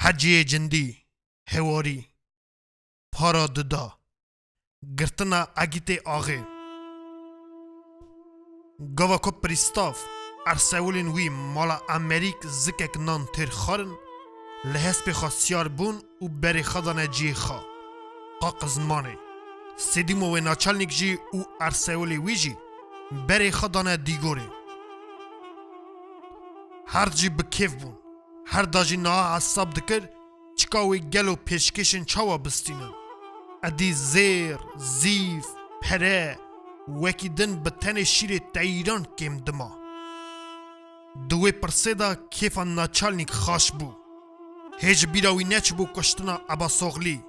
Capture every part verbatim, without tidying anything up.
Heciyê cindî, hewarî, para dida, girtina Egîtê Axê. Gava ku Prîstav, ersewilên wî mala Emerîk zikek nan têr xwarin, li hespê xwe siyar bûn û berê xwe dane cihê xwe, qaqizmanê. Sedîmovê naçalnîk jî û ersewilê wî jî berê xwe dane dîgorê. Her jî bi kêf bûn. Her da jî niha hesab dikir, çika wê gelo pêşkêşên çawa bistînin. Edî zêr, zîv, pere, wekî din bi tenê şîrê teyran kêm dima. Di wê pirsê de kêfa naçalnîk xaş bû. Hê ji bîra wî neçibû kuştina Ebasoxlî.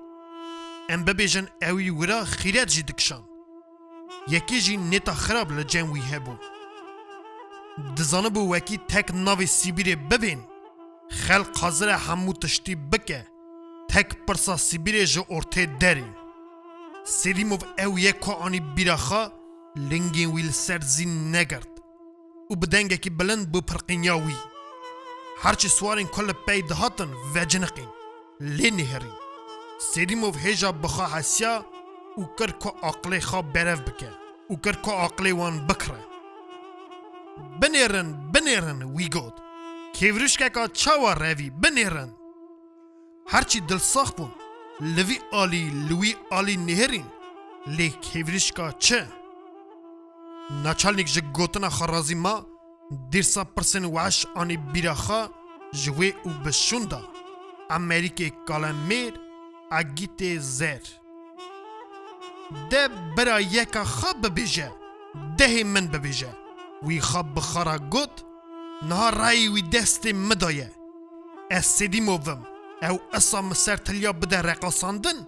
Em bibêjin ewî wira xîret jî dikişand. Yekê jî nêta xirab li cem wî hebû. Dizanibû wekî tek navê Sîbîrê bibên, xelk hazir e hemû tiştî bike, tek pirsa Sîbîrê ji ortê derê. Selîmov ew yek ku anî bîra xwe, lingên wî li ser zîn negirt û bi dengekî bilind bû pirqînya wî. Herçî siwarên ku li pey dihatin veciniqîn, lê nêhirîn. Selîmov hêja bi xwe hesiya û kir ku aqilê xwe berev bike û kir ku aqilê wan bikire. Binêrin, binêrin, wî got. Kêvrîşkeka çawa revî, binêrin. Herçî dilsax bûn, li vî alî, li wî alî nêhirîn, lê kêvrîşka çi? Naçalnîk ji gotina xwe razî ma, dîrsa pirsên weş anî bîra xwe ji wê û bi şûnda Emerîkê kalemêr, Egîtê zer. De bira yeka xwe bibêje, dehê min bibêje. Wî xwe bi xwe re got, niha rayê wî destê min de ye. Ez Sedîmov im, ew isa min ser tiliya bide reqasandin,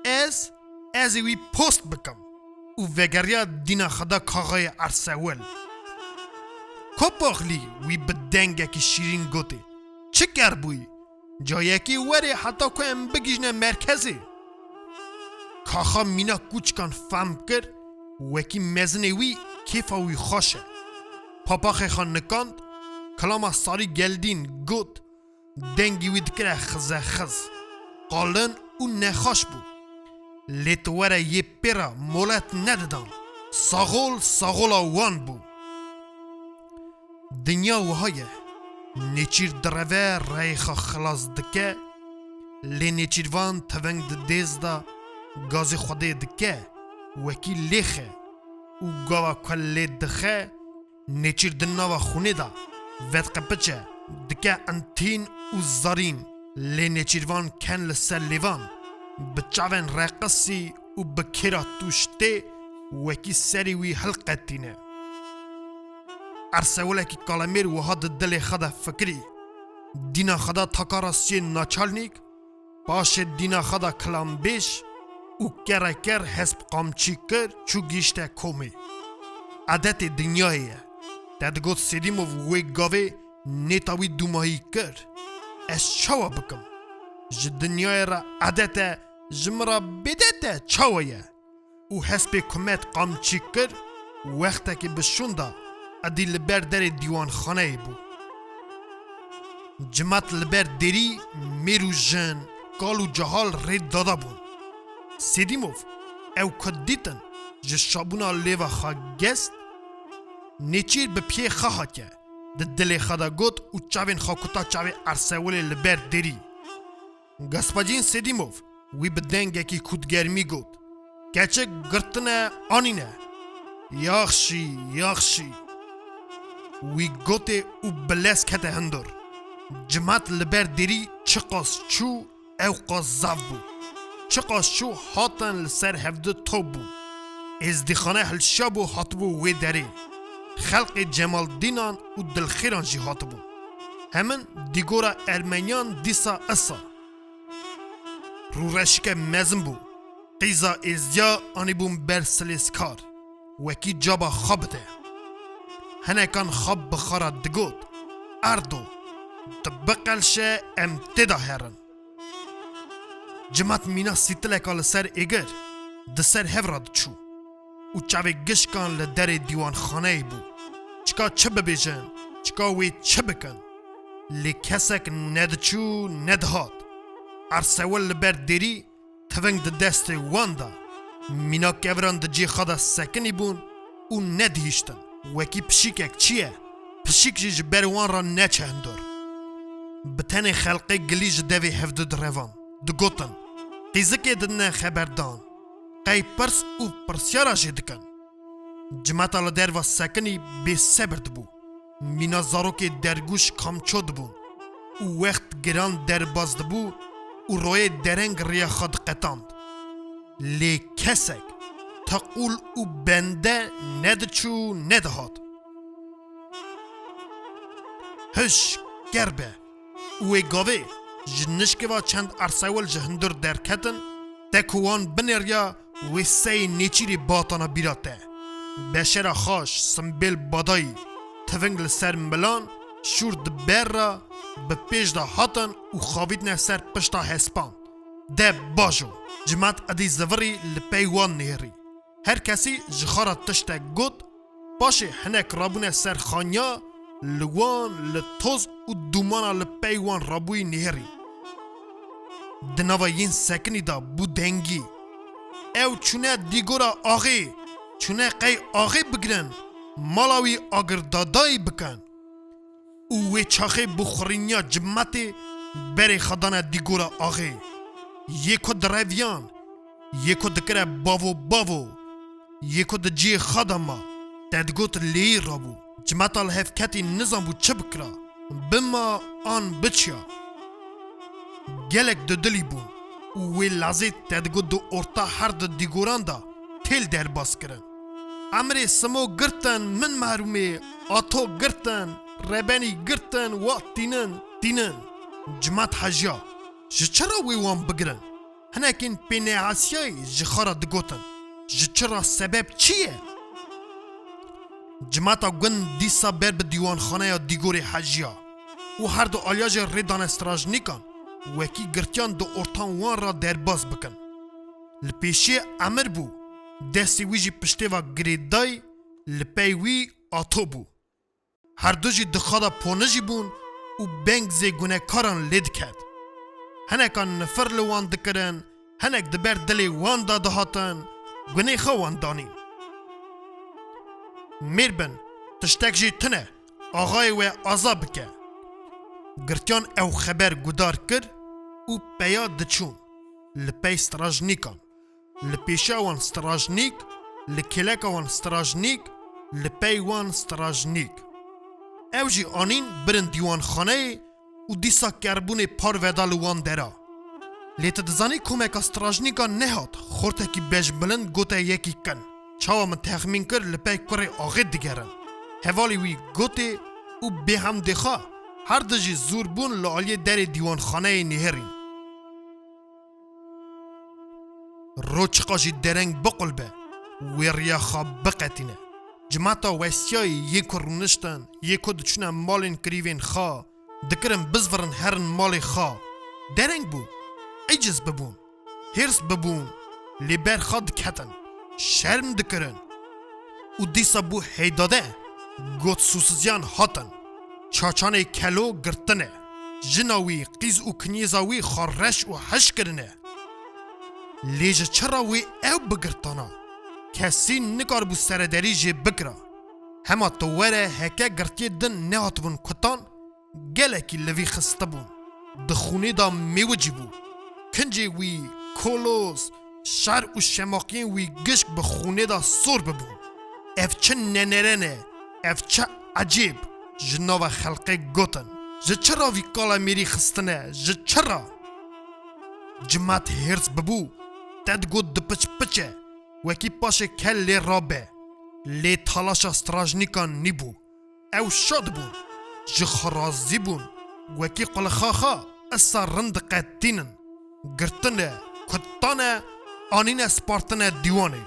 ez, ez ê wî post bikim. Û vegeriya dîna xwe da kaxayê Ersewil. Kopoxlî, wî bi dengekî şîrîn gotê, çi ker bûyî? Cayekî werê heta ku em bigihîjine merkezê. Kaxa mîna kûçikan fehm kir, wekî mezinê wî kêfa wî xweş e. Papaxê xwe nikand, kilama Sarî Geldîn got, dengê wî dikire xizexiz, qalin û nexweş bû. Lê tu were yê pê re molet nedidan. Saxol saxola wan bû. Dinya wiha ye. Nêçîr direve reyê xwe xilas dike, lê nêçîrvan tiveng di dêz de gazê Xwedê dike wekî lêxe û gava ku lê dixe, nêçîr di nava xûnê de vedqipiçe, dike entîn û zarîn, lê nêçîrvan ken li ser lêvan, bi çavên reqisî û bi kêra tûş tê wekî serê wî hilqetîne. Ersewilekî kalemêr wiha di dilê xwe de fikirî, dîna xwe da taka rastiyê naçalnîk, paşê dîna xwe da kilambêj û kereker hesp qamçî kir, çû gihîşte komê. Edetê dinyayê ye. Te digot Sedîmov wê gavê nêta wî dûmahî kir. Ez çawa bikim? Ji dinyayê re edet e, ji min re bêdet e, çawa ye? Û hespê kumet qamçî kir, wextekê bi şûn da, edî li ber derê dîwanxaneyê bû. Cimat li ber derî mêr û jin, kal û cehal rê dada bûn. Sedîmov, ew ku dîtin, ji şabûna lêva xwe gest, nêçîr bi piyê xwe hatiye, di dilê xwe de got û çavên xwe kuta çavê Ersewilê li ber derî. Gaspacîn Sedîmov wî bi dengekî kûtgermî got, keçik girtine anîne. Yaxşî, yaxşî. Wî gotê û bi lez kete hundir. Cimat li ber derî çiqas çû, ew qas zaf bû. Çiqas çû hatin li ser hevdu top bû. Êzdîxane hilşiyabû hatibû wê derê. Xelqê Cemaldînan û Dilxêran jî hatibûn. Hemin dîgora Ermeniyan dîsa isa. Rûreşike mezin bû. Qîza êzdiya anîbûn ber silêskar. Wekî caba xwe bide. Hinekan xwe bi xwe re digot, Erdo, tu biqelşe em tê de herin. Cimat mîna sîtileka li ser êgir di ser hev re diçû û çavê gişkan li derê dîwanxaneyê bû. Çika çi bibêjin, çika wê çi bikin? Lê kesek nediçû nedihat. Ersewel li ber dêrî tiving di destê wan de. Mîna keviran di cihê xwe de sekinî bûn û nedihiştin. Wekî pişîkek çi ye? Pişîk jî ji ber wan re neçe hundir. Bi tenê xelqê gilî ji devê hevdu direvand. Digotin, qîzikê didine xeberdan. Qey pirs û pirsyara jê dikin. Cimeta li derva sekinî bêsebir dibû. Mîna zarokê dergû ji kamço dibûn û wext giran derbas dibû û royê dereng riya xwe diqetand. Lê kesek teqûl û bende nediçû nedihat. Hiş, ker be! Û wê gavê ji nişkê ve çend ersewil ji hundir derketin, te ku wan binêriya wê seyê nêçîrê bihatana bîra te. Beşera xaş, simbêl badayî, tiving li ser milan, şûr di ber re bi pêş de hatin û xavîtine ser pişta hespan. De bajo! Cimat edî zivirî li pey wan nêrî. Her kesî ji xwe re tiştek got, paşê hinek rabûne ser xaniya, li wan, li toz û dûmana li pey wan rabûyî nihêrî. Di nava yên sekinî de bû dengî. Ew çûne dîgora axê, çûne qey axê bigirin, mala wî agirdadayî bikin. Û wê çaxê bû xurîniya cimetê berê xwe dane dîgora axê. Yê ku direviyan, yê ku dikire bavo bavo, yê ku di cihê xwe de ma, te digot lêyî rabû. Cimeta li hev ketî nizanbû çi bikira, bima an biçiya. Gelek dudilî bûn û wê lazê te digot di orta her di dîgoran de têl derbas kirin. Emrê simo girtin, min mehrûmê, ato girtin, rebenî girtin, wa tînin, tînin. Cimat hejiya, ji çi re wê wan bigirin? Hinekên pênehasiyayî ji xwe re digotin, ji çi re, sebeb çi ye? Cimata gund dîsa ber bi dîwanxaneya dîgorê hejiya û her du aliya jê rê dane strajnîkan, wekî girtiyan di ortan wan re derbas bikin. Li pêşiyê emir bû, destê wî jî piştê ve girêdayî, li pey wî ato bû. Her du jî di xwe de ponijî bûn û beng zê gunekaran lê diket. Hinekan nifir li wan dikirin, hinek di ber dilê wan de dihatin, gunê xwe wan danîn. Mêr bin, tiştek jî tune, axayê we aza bike. Girtiyan ew xeber gudar kir û peya diçûn, li pey strajnîkan. Li pêşiya wan strajnîk, li kêleka wan strajnîk, li pey wan strajnîk. Ew jî anîn birin dîwanxaneyê û dîsa kerbûnê parve da li wan dera. Lê tu dizanî komeka strajnîkan nehat, xortekî bejbilind gote yekî kin. Çawa min texmîn kir li pey kurê axê digerin. Hevalê wî gotê û bêhemdê xwe her du jî zûr bûn li aliyê derê dîwanxaneyê nihêrîn. Ro çiqa jî dereng biqulbe, wê riya xwe biqetîne. Cimata westiyayî yê ku rûniştin, yê ku diçûne malên kirîvên xwe, dikirin bizvirin herin malê xwe. Dereng bû, eciz bibûn, hêrs bibûn, lê ber xwe diketin, şerm dikirin. Û dîsa bû heydade, got sûsiziyan hatin. Çaçanê kelo girtine. Jina wî, qîz û kinyêza wî xwe reş û heş kirine. Lê ji çi re wê ew bigirtana? Kesî nikaribû serederî jê bikira. Hema tu were heke girtiyê din nehatibûn kutan, gelekî li vî xistibûn. Di xûnê de mêwicî bû. Kincê wî, kolos, şer û şemaqiyên wî gişk bi xûnê de sor bibûn. Ev çi nenere ne, ev çi ecêb, ji nava xelkê gotin. Ji çi re vî kalemêrî xistine, ji çi re? Cimat hêrs bibû, te digot dipiçpiçe, wekî paşê kel lê rabe. Lê talaşa strajnîkan nîbû. Ew şad bûn, ji xwe razî bûn, wekî qulixa xwe esa rind diqetînin. Girtine, kutane, anîne spartine dîwanê.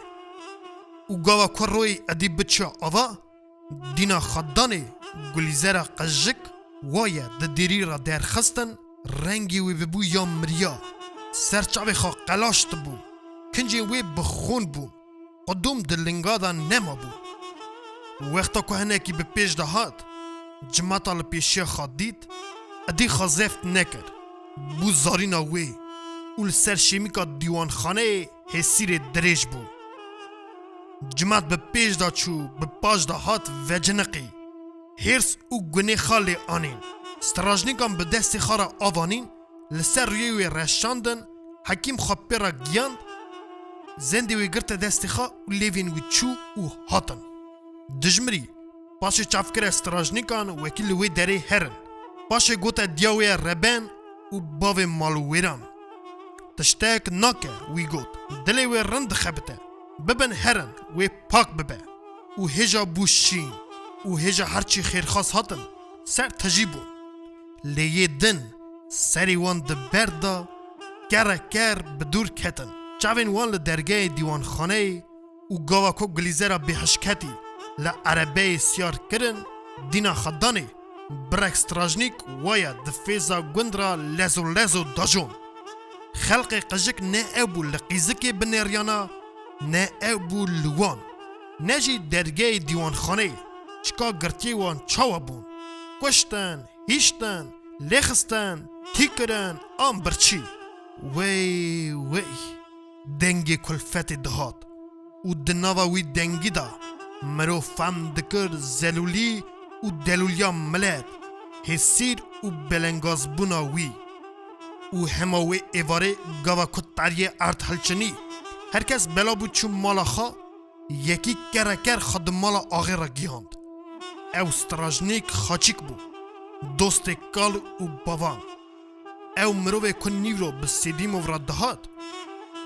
Û gava ku royê edî biçiya ava, dîna xwe danê, gulîzera qijik, waye di dêrî re derxistin, rengê wê bibû ya miriya, ser çavê xwe qelaş dibû, kincên wê bi xûn bûn. Qudûm di linga de nemabû. Wexta ku hinekî bi pêş de hat, cimata li pêşiya xwe dît, Edî xwe zeft nekir. Bû zarîna wê û li ser şêmîka dîwanxaneyê hêsîrê dirêj bû. Cimat bi pêş de çû, bi paş de hat veciniqî. Hêrs û gunê xwe lê anîn. Strajnîkan bi destê xwe re avanîn, li ser rûyê wê reşandin, hekîm xwe pê re giyand, zendê wê girte destê xwe û lêvên wî çû û hatin. Dijmirî, paşê çav kire strajnîkan wekî li wê derê herin. Paşê gote diya wê ye reben û bavê malwêran. Tiştek nake, wî got, dilê wê rind dixebite. Bibin herin, wê pak bibe. Û hêja bû şîn. Û hêja her çî xêrxwaz hatin, ser tijî bûn. Lê yê din serê wan di ber de, kere ker bi dûr ketin. Çavên wan li dergehê dîwanxaneyê û gava ku Gulîzera bêhişketî li erebeyê siyar kirin, dîna xwe danê, birek strajnîk waye di fêza gund re lezo lezo dajon. Xelqê qijik ne ew bû li qîzikê binêriyana, ne ew bû li wan, ne jî dergehê dîwanxaneyê, çika girtiyê wan çawa bûn? Kuştin, hiştin, lêxistin, tî kirin an birçî. Wey, wey! Dengê kulfetê dihat û di nava wî dengî de mirov fam dikir zelûlî û delûliya milet, hêsîr û belengazbûna wî. Û hema wê êvarê gava ku tariyê erd hilçinî, her kes bela bû çû mala xwe, yekî kereker xwe di mala axê re gihand. Ew strajnîk xaçîk bû, dostê kal û bavan. Ew mirovê ku nîvro bi Sêdîmov re dihat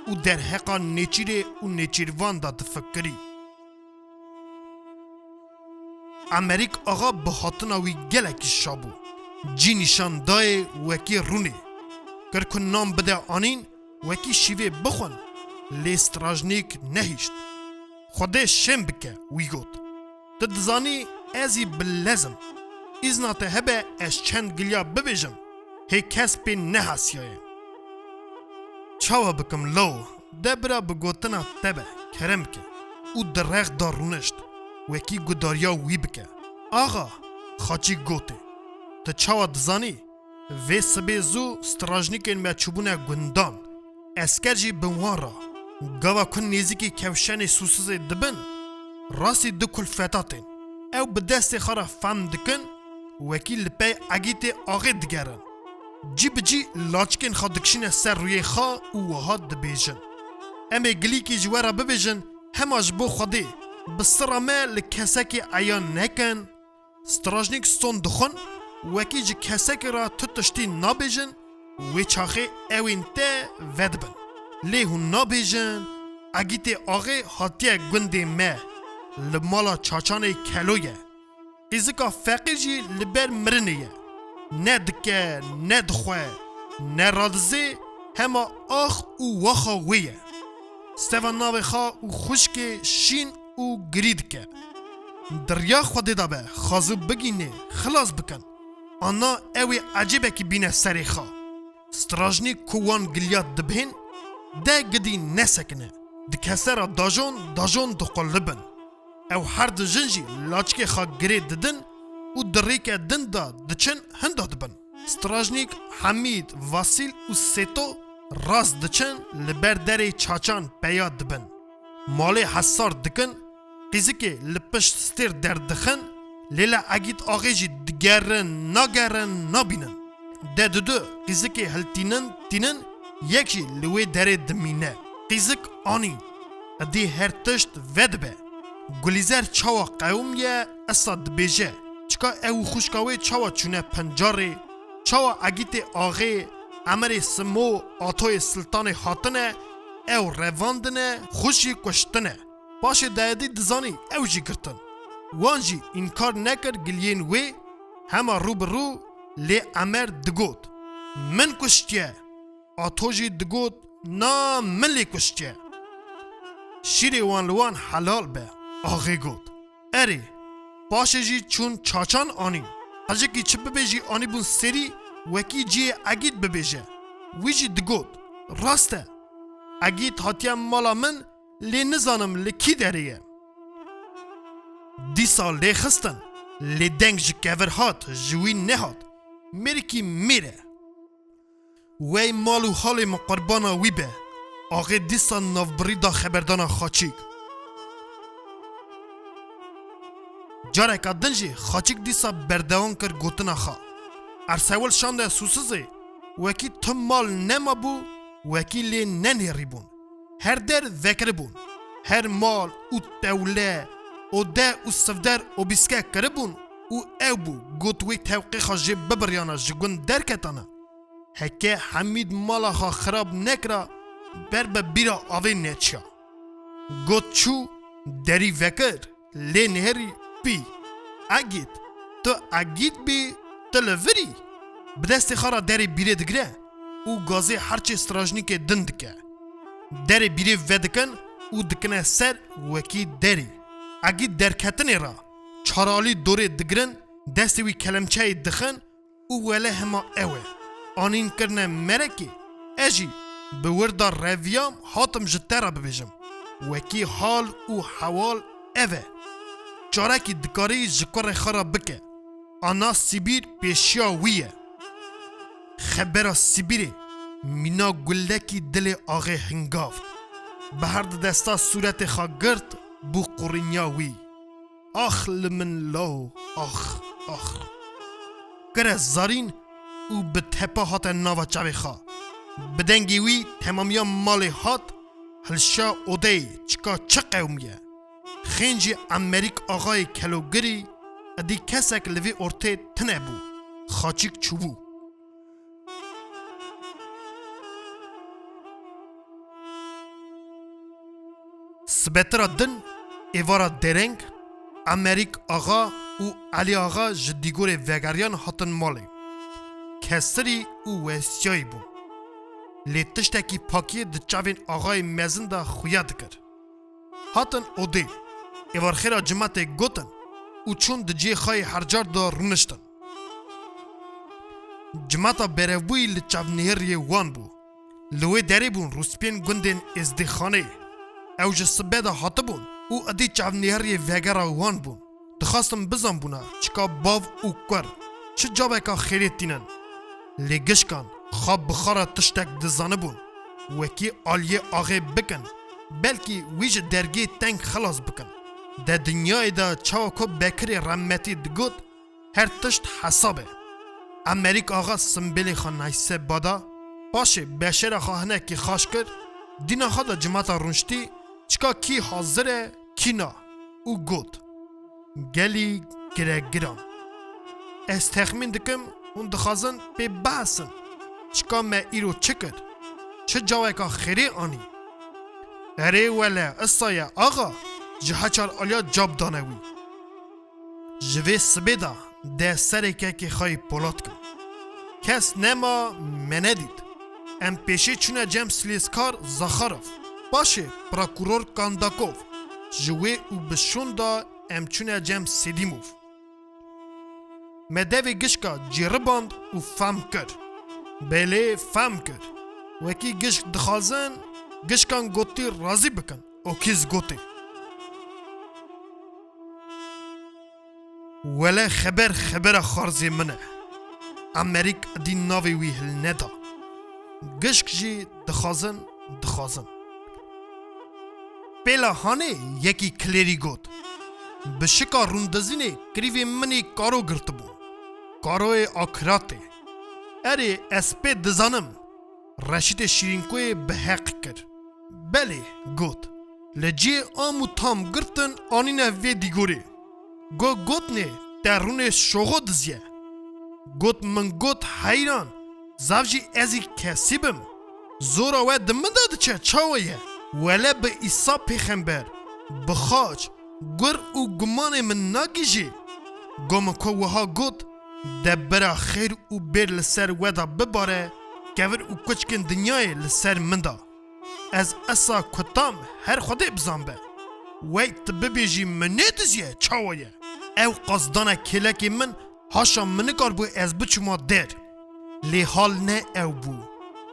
û derheqa nêçîrê û nêçîrvan de difikirî. Emerîk Axa bi hatina wî gelekî şa bû. Cî nîşan dayê wekî rûnê. Kir ku nan bide anîn, wekî şîvê bixwin, lê strajnîk nehişt. Xwedê şên bike, wî got. Tu dizanî ez î bi lez im. Îzna te hebe ez çend giliya bibêjim, hê kes pê nehesiyaye. Çawa bikim law, de bira bi gotina te be, kerem ke. Û di rex de rûnişt, wekî gudariya wî bike. Axa, xaçî gotê. Tu çawa dizanî? Vê sibê zû strajnîkên me çûbûne gundan. Esker jî bi wan re. Gava ku nêzîkî kewşenê Sûsizê dibin, rastî du kulfeta tên. Ew bi destê xwe re fam dikin, wekî li pey Egîtê Axê digerin. Cî bi cî laçikên xwe dikişîne ser rûyê xwe û wiha dibêjin: Em ê gilîkî ji we re bibêjin, hema ji bo Xwedê, bi sira me li kesekî eyan nekin. Strajnîk son dixwin, wekî ji kesekî re tu tiştî nabêjin, wê çaxê ewên te vedibin. Lê hûn nabêjin, Egîtê Axê hatiye gundê me, li mala Çaçanê kelo ye. Qîzika feqîr jî li ber mirinê ye. Ne dike, ne dixwe, ne radizê, hema ax û waxa wê ye. Seva navê xwe û xwişkê şîn û girî dike. Di riya Xwedê de be, xazû bigînê, xilas bikin. Ana ew ê ecêbekî bîne serê xwe. Strajnîk ku wan giliya dibihên, de gidî nesekine. Di kese re dajon, dajon diqulibin. Ew her du jin jî laçikê xwe girê didin û di rêke din de diçin hinda dibin. Strajnîk Hemîd, Vasîl û Sêto rast diçin li ber derê Çaçan peya dibin. Malê hesar dikin, qîzikê li pişt stêr derdixin, lê li Egît Axê jî digerin, nagerin, nabînin. De didu qîzikê hiltînin, tînin, yek jî li wê derê dimîne. Qîzik anî. Edî her tişt vedibe. Gulîzer çawa qewimiye, esa dibêje. Çika ew û xwişka wê çawa çûne Pencarê, çawa Egîtê Axê, Emerê Simo, Atoyê Siltanê hatine, ew revandine, xwe jî kuştine. Paşê de edî dizanî ew jî girtin. Wan jî înkar nekir giliyên wê, hema rû bi rû, lê Emer digot: Min kuştiye. Ato jî digot: Na, min lê kuştiye. Şîrê wan li wan helal be, axê got. Erê, paşê jî çûn Çaçan anîn. Qijikî çi bibêjî anîbûn serî, wekî cihê Egît bibêje. Wî jî digot: Rast e. Egît hatiye mala min, lê nizanim li kî derê ye. Dîsa lê xistin, lê deng ji kevir hat, ji wî nehat. mêrikî mêr e. Wey mal û halê min qurbana wî be. Axê dîsa navbirî da xeberdana Xaçîk. Careka din jî Xaçîk dîsa berdewam kir gotina xwe. Ersewil şande Sûsizê, wekî tim mal nemabû, wekî lê nenêrîbûn. Her der vekiribûn. Her mal û tewle, ode û sivder obîske kiribûn û ew bû, got wê tewqê xwe jê bibiryana ji gund derketana. Heke Hemîd mala xwe xirab nekira, ber bi bîra avê neçiya. Got çû, derî vekir, lê nêrî pî. Egîd, tu egîd bî, tu li vir î. Bi destê xwe re derê bîrê digire û gazê herçê strajnîkê din dike. Derê bîrê vedikin û dikine ser wekî derî. Egîd derketinê re çaralî dorê digirin, destê wî kelemçeyê dixin û wele hema ew e. Anîn kirine merekê, ez jî bi wir de reviyam, hatim ji te re bibêjim. Wekî hal û hewal ev e. Carekî dikarî ji kurê xwe re bike. Ana Sibîr pêşiya wî ye. Xebera Sibîrê mîna gulekî dilê axê hingav. Bi her di desta sûretê xwe girt, bû qurînya wî. Ax li min law, ax, ax. Kire zarîn û bi tepa hate nava çavê xwe. Bi dengê wî temamiya malê hat, hilşa odeyê, çika çi qewimiye. Xêncî Emerîk Axayê kelogirî, edî kesek li vê ortê tine bû. Xaçîk çûbû. Sibetira din, êvara dereng, Emerîk Axa û Elî Axa ji dîgorê vegeriyan hatin malê. Kesirî û wesiyayî bûn. Lê tiştekî pakiyê di çavên Axayê mezin de xuya dikir. Hatin odê. Êvarxêra cimetê gotin û çûn di cihê xwe yê hercar de rûniştin. Cimeta berevbûyî li çavnihêriyê wan bû. Li wê derê bûn rûspiyên gundên Êzdîxanê. Ew ji sibe de hatibûn û edî çavnihêriyê vegera wan bûn. Dixwastin bizanbûna çika bav û kur çi caweka xêrê tînin. Lê gişkan xwe bi xwe re tiştek dizanibûn, wekî aliyê axê bikin, belkî wî ji dergê teng xilas bikin. De dinyayê de çawa ku Bekirê rehmetî digot, her tişt hesab e. Emerîk Axa simbêlê xwe nayse bada, paşê beşêra xwe hinekî xaş kir, dîna xwe de cimata rûniştî, çika kî hazir e, kî na, û got, Gelî giregiran. Ez texmîn dikim, hûn dixwazin pê bihesin. Çika me îro çi kir? Çi caweka xêrê anî? Erê wele, isa ye, axa, ji heçar aliya cab dane wî. Ji vê sibê de de serê kekê xwe yê polat kim. Kes nema me nedît. Em pêşî çûne cem Slêskar Zaxarov, paşê prokuror Kandakov, ji wê û bi şûn de em çûne cem Sedîmov. Me devê gişka cêriband û fehm kir. Belê fehm kir. Wekî gişk dixwazin, gişkan gotî razî bikin. Okîz gotê. Wele xeber xebera xarzê min e. Emerîk edî navê wî hilneda. Gişk jî dixwazin, dixwazin. Pêla hanê yekî kilêrî got, bi şika rûndizînê kirîvê min ê karo girtibû. Karoyê akiratê. Erê, ez pê dizanim. Reşîtê Şîrînkoyê bi heq kir. Belê, got. Li cihê am û tam girtin anîne vê dîgorê. Go gotnê, te rûnê şoxo diziye. Got min got heyran, zav jî ez î kesî bim. Zora we di min de diçe çawa ye? Wele bi Îsa pêxember, bi xaç, gur û gumanê min nagihîjê. Go min ku wiha got, de bira xêr û bêr li ser we de bibare, kevir û kuçkên dinyayê li ser min de. Ez esa kutam her Xwedê bizanbe. Wey tu bibêjî min nêdiziye çawa ye? Ew qasdana kêlekê min haşa min nikarbû ez biçûma der. Lê hal ne ew bû.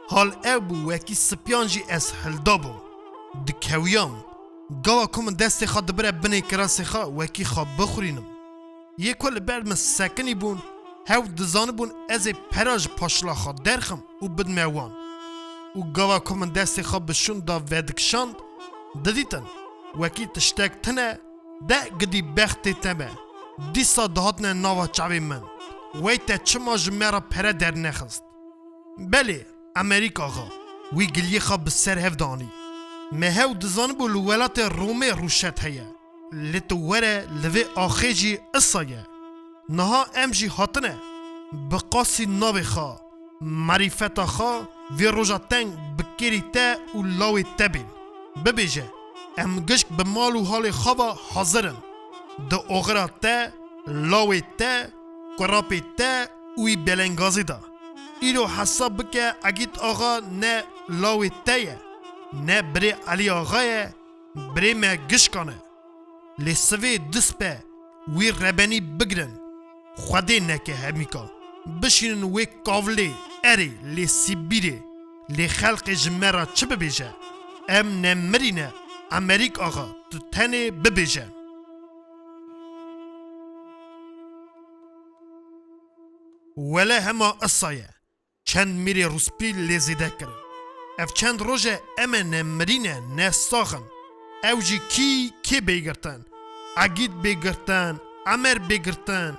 Hal ew bû wekî sipiyan jî ez hildabûm. Dikewiyam. Gava ku min destê xwe dibire binê kirasê xwe wekî xwe bixurînim. Yê ku li ber min sekinî bûn, Hew dizanibûn ez ê pera ji paşila xwe derxim û bidime wan. Û gava ku min destê xwe bi şûn de vedikişand, didîtin wekî tiştek tune de gidî bextê te me. Dîsa dihatine nava çavê min. Wey te çima ji me re pere dernexist? Belê, Emerîk Axa, wî giliyê xwe bi ser hev de anî. Me hew dizanibû li welatê Romê rûşet heye. Lê tu were li vê axê jî isa ye. Niha em jî hatine bi qasî navê xwe, marîfeta xwe vê roja teng bi kêrî te û lawê te bên. Bibêje, em gişk bi mal û halê xwe ve hazir in. Di oxira te, lawê te, kurapê te û wî belengazî de. Îro hesab bike Egît Axa ne lawê te ye, ne birê Elî Axa ye, birê me gişkan e. Lê sivê dispe wî rebenî bigirin. Xwedê neke hemîka. Bişînin wê kavlê, erê, lê sîbîrê. Lê xelqê ji me re çi bibêje? Em nemirî ne, Emerîk Axa, tu tenê bibêje. Wele hema isa ye. Çend mîrê rûspî lê zêde kirin. Ev çend roj e em ê ne mirî ne, ne sax in. Ew jî kî kê bê girtin? Egîd bê girtin, Emer bê girtin.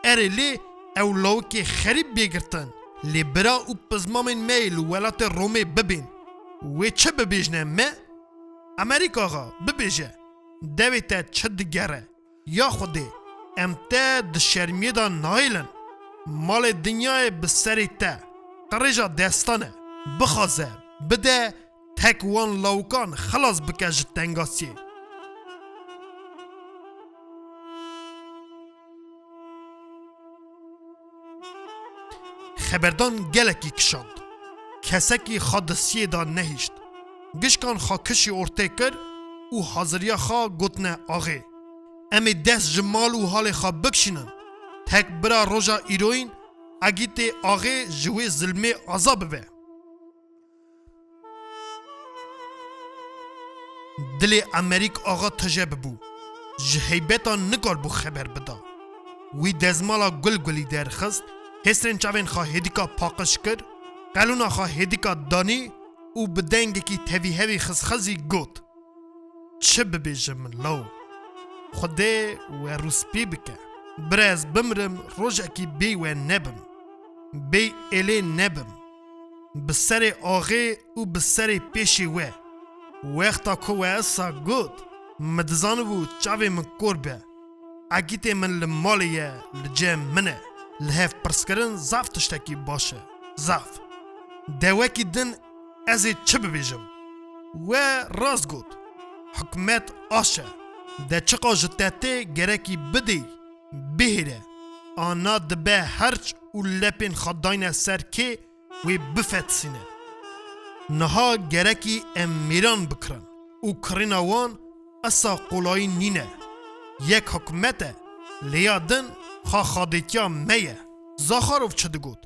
Erê lê ew lawikê xerîb bê girtin. Lê bira û pizmamên me yê li welatê Romê bibên. Wê çi bibêjne me? Emerîk Axa, bibêje. Devê te çi digere? Ya Xwedê, em te di şermiyê de nahêlin. Malê dinyayê bi serê te, qirêja destan e. Bixwaze, bide, tek wan lawikan xilas bike ji tengasiyê. Xeberdan gelekî kişand. Kesekî xwe di siyê de nehişt. Gişkan xwe kişî ortê kir û haziriya xwe gotine axê. Em ê dest ji mal û halê xwe bikişînin. Tek bira roja îroyîn Egîtê axê ji wê zilmê aza bibe. Dilê Emerîk Axa tije bibû. Ji heybeta nikarbû xeber bida. Wî dezmala gul gulî derxist, hêsrên çavên xwe hêdîka paqij kir, qelûna xwe hêdîka danî û bi dengekî tevîhevî xizxizî got, Çi bibêjim law? Xwedê we rûspî bike. Bira ez bimrim, rojekî bêy we nebim. Bêy êlê nebim. Bi serê axê û bi serê pêşê we. Wexta ku we esa got, min dizanibû çavê min kor be. Egîtê min li malê ye, li cem min e. Li hev pirskirin zaf tiştekî baş e. Zaf. De wekî din ez ê çi bibêjim? We rast got. Hikûmet aş e. De çiqa ji te tê gerekî bidê, bihêre. Ana dibe herç û lepên xwe dayne ser kê wê bifetisîne. Niha gerekî em mêran bikirin û kirina wan esa qolayî nîne. Yek hikûmet e, lê ya din xwe xadêtiya me ye. Zaxarov çi digot?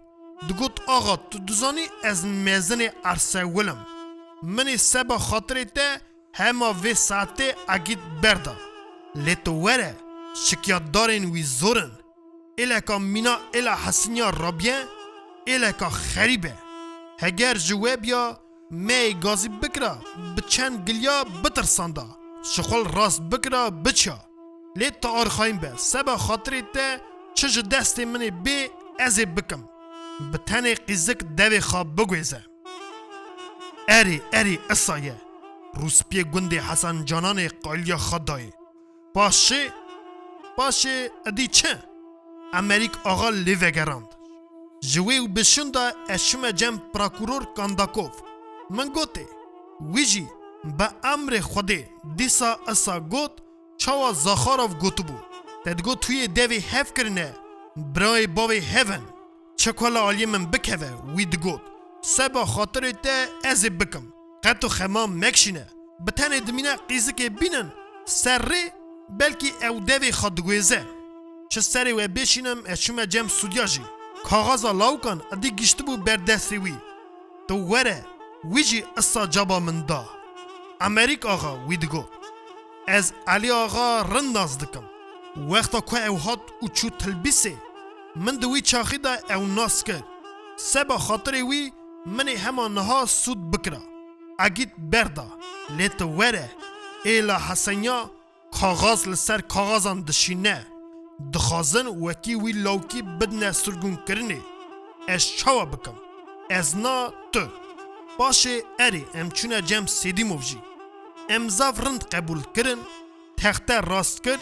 Digot, Axa, tu dizanî ez mezinê Ersewil im. Min ê seba xatirê te hema vê saetê Egîd berda. Lê tu were, şikiyatdarên wî zor in. Êleka mîna êla Hesiniya Rabiye, êleka xerîb e. Heger ji we biya, me yê gazî bikira, bi çend giliya bitirsanda, ji xwe li rast bikira, biçiya. Lê tu arxayîn be, seba xatirê te çi ji destê min ê bê, ez ê bikim. Bi tenê qîzik devê xwe biguêze. Erê, erê, isa ye. Rûspiyê gundê Hesen Cananê qayliya xwe dayê. Paşê, paşê edî çi? Emerîk Axa lê vegerand. Ji wê û bi şûn de ez çûme cem prokuror Kandakov. Min gotê, wî jî bi emrê Xwedê dîsa isa got, çawa Zaxarov gotibû. Te digot tu yê devê hev kirine, birayê bavê hev in. Çi ku li aliyê min bikeve, wî digot, seba xatirê te ez ê bikim. Qet û xema mekişîne. Bi tenê dimîne qîzikê bînin ser rê, belkî ew devê xwe diguêze. Çi serê we bêşînim, ez çûme cem sûdiya jî. Kaxaza lawikan edî giştibû ber destê wî. Tu were, wî jî isa caba min da. Emerîk Axa wî digot. Ez Elî Axa rind nas dikim. Wexta ku ew hat û çû Tilbîsê, Min di wî çaxî de ew nas kir. Seba xatirê wî min ê hema niha sûd bikira. Egît berda, lê tu were, êla Hesenya kaxaz li ser kaxazan dişîne. Dixwazin wekî wî lawkî bidine sirgûnkirinê. Ez çawa bikim? Ez na tu. Paşê erê em çûne cem Sêdîmov jî. Em zaf rind qebûl kirin, texte rast kir,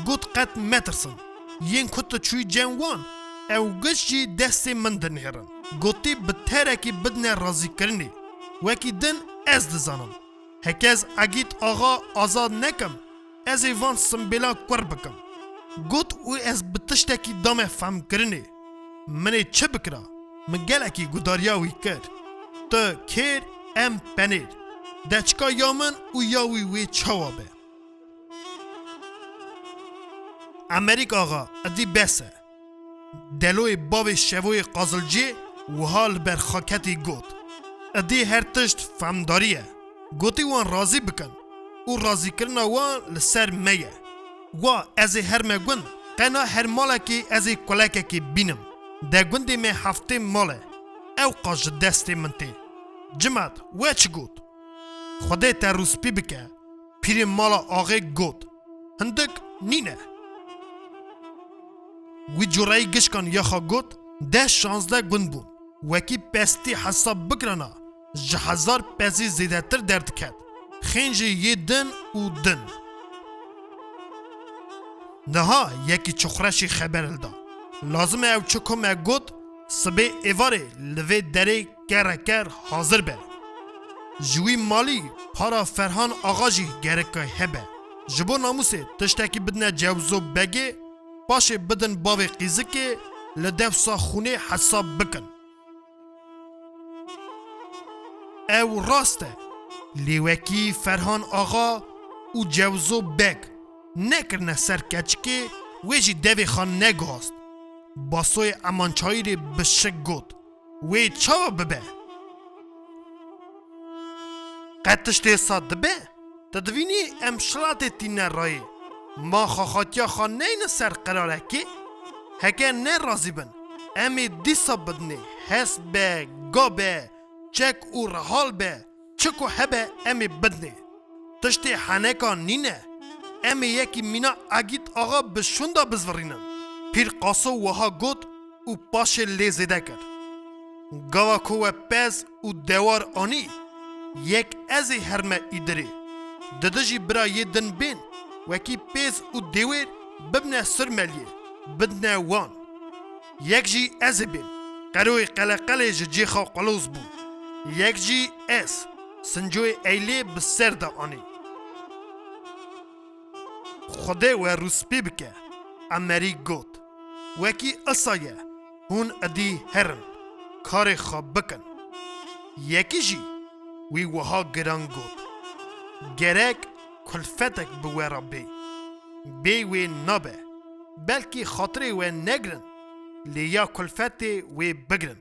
got qet metirsin. Yên ku tu çûyî cem wan, ew giş jî destê min dinihêrin. Gotî bi terekî bidine razîkirinê. Wekî din ez dizanim. Heke ez Egît Axa azad nekim, ez ê van simbêla kur bikim. Got û ez bi tiştekî dame femkirinê. Min ê çi bikira? Min gelekî gudariya wî kir. Tu kêr, em penêr. Deçika ya min û ya wî wê çawa be? Emerîk Axa, edî bes e. Deloyê bavê Şevoyê Qazilciyê wiha li ber xaketî got, Edî her tişt femdarî ye. Gotî wan razî bikin û razîkirina wan li ser me ye. Wa ez ê herme gund, qena her malekê ez ê kulekekê bînim. De gundê me heftê mal e. Ew qas ji destê min tê. Cimat, we çi got? Xwedê te rûspî bike. Pîrê mala axê got, Hindik nîne. Wî cureyî gişkan ya xwe got, deh şazdeh gund bûn. Wekî pestî hesab bikirana, ji hezar pezî zêdetir derdiket. Xêncê yê din û din. Niha yekî çixureşî xeber hilda. Lazim e ew çi ku me got, sibê êvarê li vê derê kereker hazir be. Ji wî malî para Ferhan Axa jî gereka hebe. Ji bo namûsê tiştekî bidine Cewzo Begê, paşê bidin bavê qîzikê, li dewsa xûnê hesab bikin. Ew rast e. Lê wekî Ferhan Axa û Cewzo Beg nekirine ser keçikê, wê jî devê xwe neguhast. Basoyê Emançayîrê bi şik got, Wê çawa bibe? Qet tiştê sa dibe? Tu divînî em şilatê tîne rayê. Ma xaxatiya xwe neyne ser qerarekê? Heke ne razî bin, em ê dîsa bidinê. Hes be, ga be, çek û rihal be, çi ku hebe em ê bidinê. Tiştê heneka nîne. Em ê yekî mîna Egît Axa bi şûnda bizvirînin. Pîr Qaso wiha got û paşê lê zêde kir. Gava ku we pez û dewar anî, yek ez ê herme îdirê. Didi jî bira yê din bên, wekî pêz û dêwêr bibne sirmeliyê, bidne wan. Yek jî ez ê bêm, qeroyê qeleqelê ji cê xwe qeloz bû. Yek jî ez, sincoyê eylê bi ser de anî. Xwedê we rûspî bike, Emerî got. Wekî isa ye, hûn edî herin, karê xwe bikin. Yekî jî wî wiha giran got, Gerek kulfetek bi we re bê. Bê wê nabe. Belkî xatirê we negirin, lê ya kulfetê wê bigirin.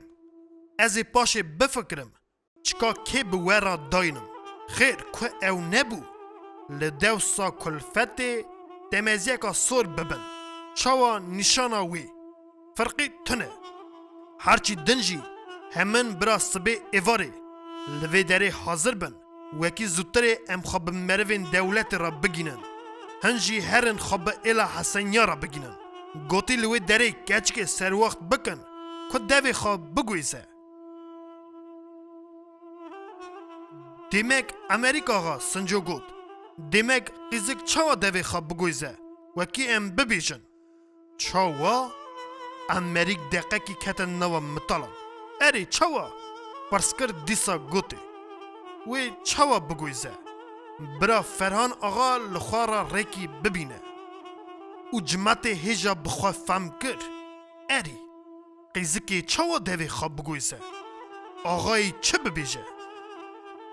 Ez ê paşê bifikirim, çika kê bi we re daynim. Xêr ku ew nebû, li dewsa kulfetê temeziyeka sor bibin. Çawa nîşana wê? Firqî tune. Herçî din jî hemin bira sibê êvarê li vê derê hazir bin. Wekî zûtirê em xwe bi merivên dewletê re bigînin. Hin jî herin xwe bi êla Hesenya re bigînin. Gotî li wê derê keçikê serwext bikin ku devê xwe biguhêze. Demek Emerîk Axa, Sinco got. Demek qîzik çawa devê xwe biguhêze? Wekî em bibêjin. Çawa? Emerîk deqekî kete nava mitalan. Erê, çawa? Pirs kir, dîsa gotê. Wê çawa biguhêze? Bira Ferhan Axa li xwe re rêkî bibîne. Û cimetê hêja bi xwe fehm kir. Erê, qîzikê çawa devê xwe biguhêze? Axayî çi bibêje?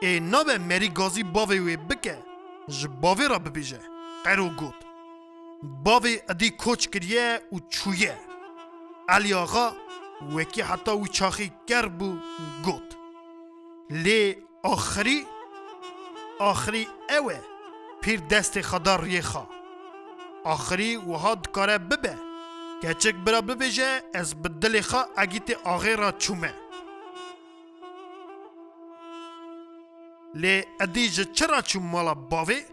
Ê nabe merî gazî bavê wê bike, ji bavê re bibêje, qero got. Bavê edî koç kiriye û çûye. Elî Axa wekî heta wî çaxî ker bû, got. Lê axirî, axirî ew e, pîr destê xwe da riyê xwe. Axirî wiha dikare bibe, Keçik bira bibêje, ez bi dilê xwe Egîtê Axê re çûme. Lê Edî ji çi re çû mala bavê?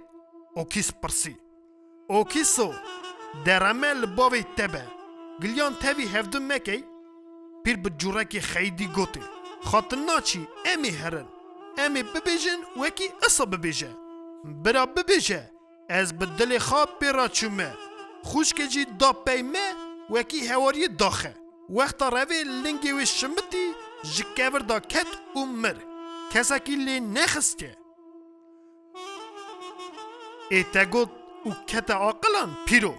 Okîs pirsî. Okîso, dereme li bavê te be. Giliyan tevî hevdu mekey. Pîr bi cûrekî xeyidî gotê, Xatin naçî, em ê herin. Em ê bibêjin wekî isa bibêje. Bira bibêje, ez bi dilê xwe pê re çûme. Xwişkê jî da pey me, wekî hewariyê daxe. Wexta revê lingê wê şimitî, ji kevir de ket û mir. Kesekî lê nexistiye. Ê te got û kete aqilan, pîro?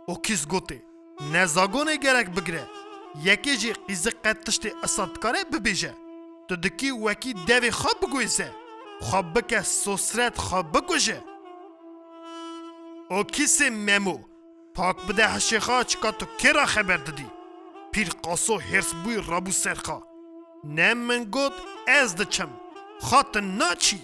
Okîs gotê, ne zagonê gerek bigire. Yekê jî qîzik qet tiştê isa dikare bibêje. Tu dikî wekî devê xwe biguêze. Xwe bike sosret, xwe bikuje. Okîsê memo, pak bide hişê xwe, çika tu kê re xeber didî? Pîr Qaso hêrs bûyî rabû ser xwe. Ne min got ez diçim. Xatin naçî.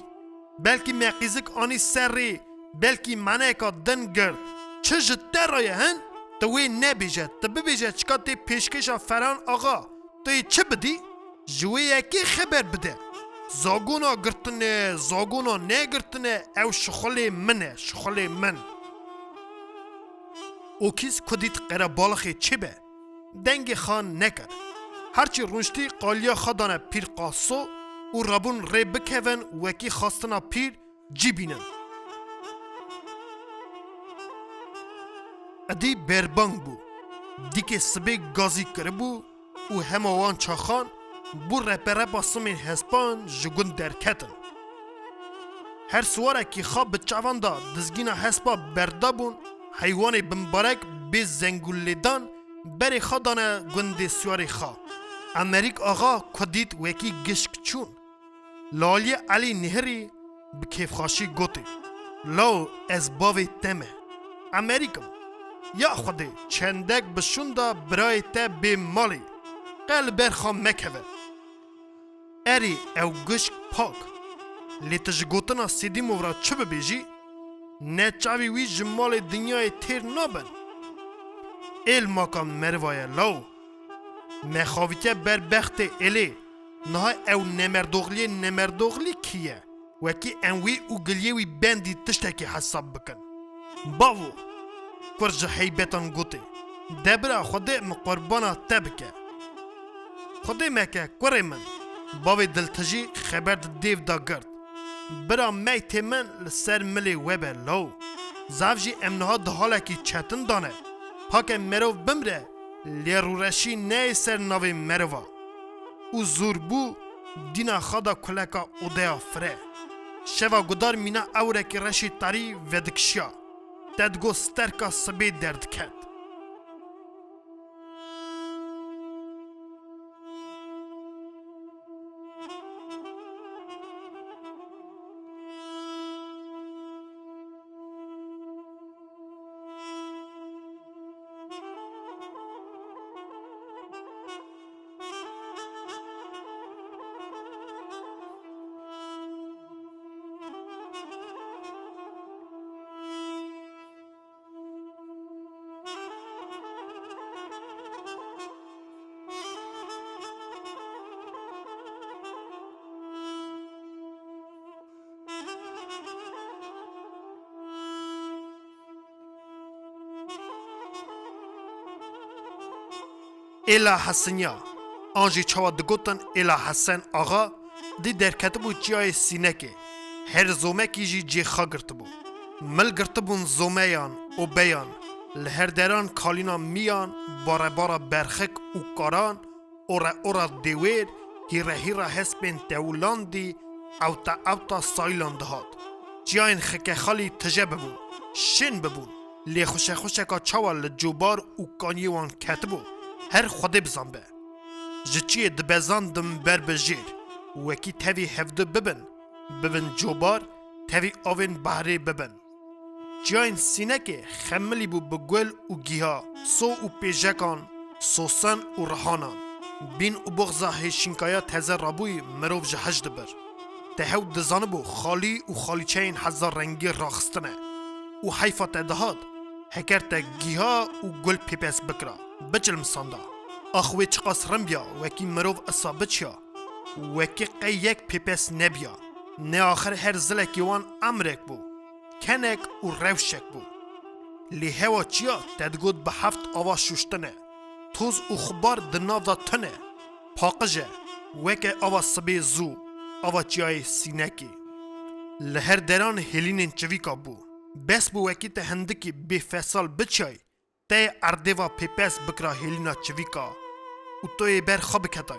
Belkî me qîzik anî ser rê, belkî maneyeka din girt. Çi ji te re ye hin? Tu wê nebêje, tu bibêje çika tê pêşkêşa Ferhan Axa. Tu yê çi bidî? Ji wê yekê xeber bide. Zagona girtine, zagona negirtine, ew şixulê min e, şixulê min. Okîs ku dît qerebalixê çêbe, dengê xwe nekir. Herçî rûniştî qaliya xwe dane Pîr Qaso û rabûn rê bikevin wekî xwestina pîr cî bînin. Edî berbang bû. Dîkê sibê gazî kiribû û hema wan çaxan bû reperepa simên hespan ji gund derketin. Her siwarekî xwe bi çavan de dizgîna hespa berdabûn, heywanê bimbarek bê zengûl lêdan berê xwe dane gundê siwarê xwe. Emerîk Axa ku dît wekî gişk çûn. Li aliyê Elî Nihirî bi kêfxweşî gotê, Law, ez bavê te me. Emerîk im. Ya Xwedê, çendek bi şûnda birayê te bê malê. Qe li ber xwe mekeve. Erê, ew gişk pak. Lê tu ji gotina Sêdîmov re çi bibêjî? Ne çavê wî ji malê dinyayê têr nabin. Êl maka meriva ye law. Me xavîtiye ber bextê êlê. Niha ew nemerdoxliyê nemerdoxlî kî ye? Wekî em wî û giliyê wî bendî tiştekî hesab bikin. Bavo! Kur ji heybetan gotê, De bira Xwedê min qurbana te bike. Xwedê meke kurê min. Bavê diltijî xeber di dêv de girt. Bira meytê min li ser milê we be law. Zaf jî em niha di halekî çetin de ne. Pake merov bimre, lê rûreşî neyê ser navê merova. Û zûr bû, dîna xwe da kuleka odeya fire. Şeva gudar mîna ewrekî reşî tarî vedikişiya. Te digot sterka sibê derdiket. Êla Hesiniya, an jî çawa digotin Êla Hesen Axa, dî derketibû çiyayê Sînekê. Her zomekî jî cê xwe girtibû. Mil girtibûn zomeyan, obeyan, li her deran kalîna miyan, barebara berxik û karan, ore ora dêwêr, hîre hîra hespên tewlandî, ewta ewta saylan dihat. Çiyayên Xikexalî tije bibûn, şên bibûn. Lê xuşexuşeka çawa li cobar û kaniyê wan ketibû, her Xwedê bizanbe. Ji çiyê dibezandin ber bi jêr, wekî tevî hevdu bibin, bibin cobar, tevî avên behrê bibin. Çiyayên Sînekê xemilî bû bi gul û giha, so û pêjekan, sosan û rihanan. Bîn û boxza hêşînkaya teze rabûyî mirov ji hij dibir. Te hew dizanibû xalî û xalîçeyên hezar rengî raxistine û heyfa te dihat, Heger te giha û gul pêpes bikira, biçilmisanda. Ax wê çiqas rimbiya, wekî mirov isa biçiya, wekî qey yek pêpes nebiya. Ne axir her zilekî wan emrek bû, kenek û rewşek bû. Lê hewa çiya te digot bi heft ava şûştine, toz û xubar di nav de tune, paqij e, weke ava sibê zû, ava çiyayê Sînekê. Li her deran hêlînên çivîka bû. Bes bû wekî te hindikî bêfesal biçiyay, te yê erdê va pêpes bikira hêlîna çivîka û to yê ber xwe biketay.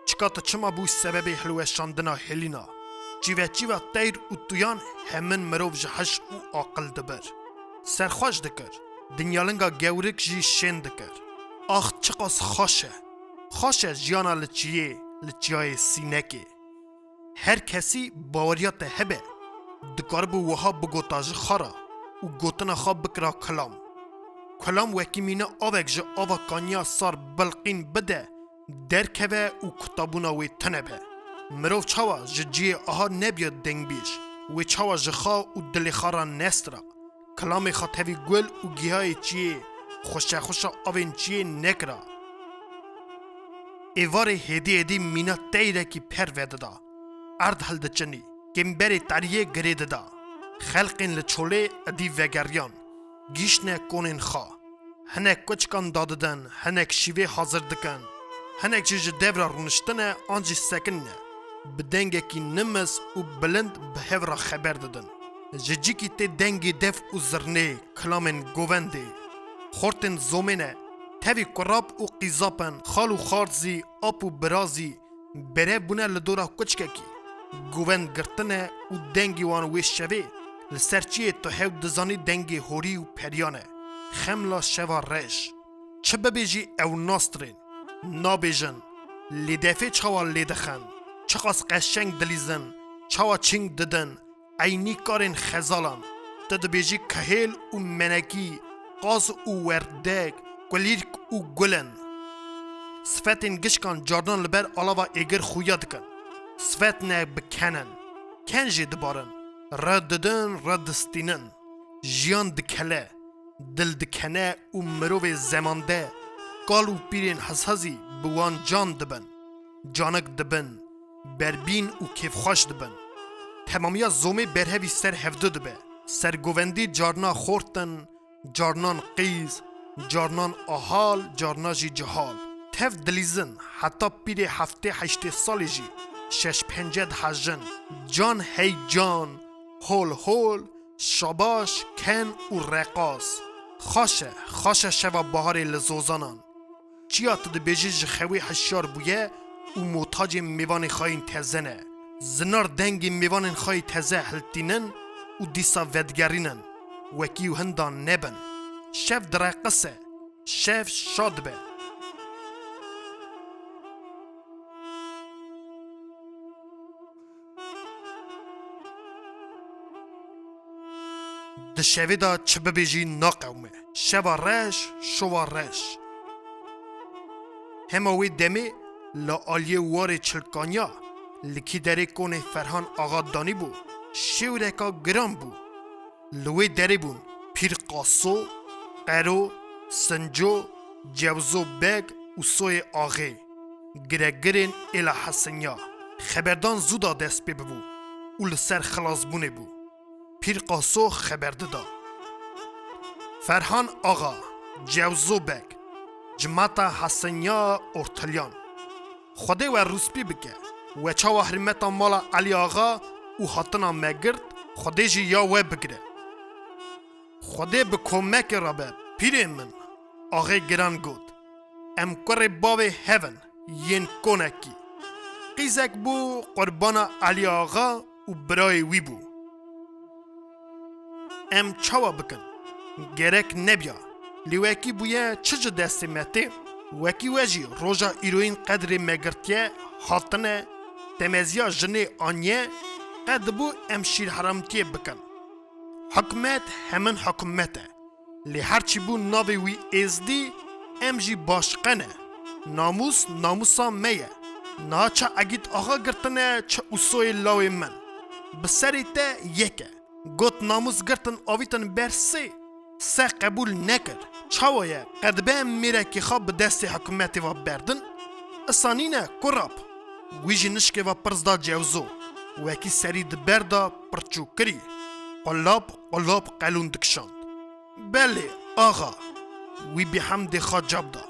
Çika tu çima bû sebebê hilweşandina hêlîna? Çîve çîva teyr û tuyan hemin mirov ji hiş û aqil dibir. Serxweş dikir. Dinyalinga gewrik jî şên dikir. Ax çiqas xweş e. Xweş e jiyana li çiyê, li çiyayê Sînekê. Her kesî baweriya te hebe, dikaribû wiha bigota ji xwe re û gotina xwe bikira kilam. Kilam wekî mîna avek ji ava kaniya sar bilqîn bide, derkeve û kutabûna wê tune be. Mirov çawa ji cihê aha nebiya dengbêj, wê çawa ji xwe û dilê xwe re nestra, kilamê xwe tevî gul û gihayê çiyê, xweşexweşa avên çiyê nekira. Êvarê hêdî hêdî mîna teyrekî per vedida. Erd hildiçinî, kêmberê teriyê girê dida. Xelqên li çolê idî vegeriyan, gihîştine konên xwe. Hinek kuçikan dadidin, hinek şîvê hazir dikin. Hinek jî ji dev re rûniştine an jî sekinine. Bi dengekî nimis û bilind bi hev re xeber didin. Ji cîkî tê dengê dev û zirnê, kilamên govendê. Xortên zomê ne, tevî kurap û qîzap in, xal û xarzî, ap û birazî, berev bûne li dora kuçkekî. Govend girtine û dengê wan wê şevê li ser çiyê tu hew dizanî dengê horî û periyan e. Xemla şeva reş. Çi bibêjî ew nastirên, nabêjin, lê defê çawa lê dixin, çiqas qeşeng dilîzin, çawa çing didin, eynî karên xezalan. Tu dibêjî kihêl û menekî, qaz û werdek, kulîlk û gul in. Sifetên gişkan carnan li ber alava êgir xuya dikin. Sifet ne bi ken in. Ken jê dibarin. Re didin, re distînin. Jiyan dikele. Dil dikene û mirovê zemande, kal û pîrên hezhezî bi wan can dibin, canik dibin, berbîn û kêfxweş dibin. Temamiya zomê berhevî ser hevdu dibe. Sergovendî carna xort in, carnan qîz, carnan ahal, carna jî cihal. Tev dilîzin, heta pîrê heftê heştê salî jî şeş pence dihejin. Can hey can, hol hol, şabaş, ken û reqas. Xaş e, xaş e şeva baharê li zozanan. Çiya tu dibêjî ji xewê hişyar bûye û motacê mêvanê xayên teze ne. Zinar dengê mêvanên xayê teze hiltînin û dîsa vedigerînin, wekî û hindan nebin. Şev direqise, şev şa dibe. Di şevê de çi bibêjî naqewime. Şeva reş, şova reş. Hema wê demê li aliyê warê çilkaniya, li kî derê konê Ferhan Axa danîbû, şêwreka giran bû. Li wê derê bûn Pîr Qaso, Qero, Sinco, Cewzo Beg û Soyê Axê. Giregirên êla Hesinya. Xeberdan zû da dest pê bibû û li ser xilasbûnê bû. Pîr Qaso xeber dida. Ferhan Axa, Cewzo Beg, cimata Hesinya ortiliyan. Xwedê we rûspî bike. We çawa hirmeta mala Elî Axa û hatina me girt, Xwedê jî ya we bigire. Xwedê bi komekê re be, pîrê min, Axê Giran got. Em kurê bavê hev in, yên konekî. Qîzek bû qurbana Elî Axa û birayê wî bû. Em çawa bikin? Gerek nebiya. Lê wekî bûye çi ji destê me tê? Wekî we jî roja îroyîn qedrê me girtiye, hatine, temeziya jinê aniye, qe dibû em şîrheramtiyê bikin. Hikûmet hemin hikûmet e. Lê her çi bû navê wî êzdî, em jî başqe ne. Namûs namûsa me ye. Niha çi Egîd Axa girtine, çi Ûsoyê lawê min. Bi serê te yek e. Got namûs girtin avîtin ber sê, Se qebûl nekir. Çawa ye? Qe dibe em mêrekî xwe bi destê hikûmetê ve berdin? Isa nîne, kurap. Wî jî nişkê ve pirs da cewzo. Wekî serî di ber de pirçûk kirî. Qulap qulap qelûn dikişand. Belê, axa. Wî bêhemdê xwe cab da.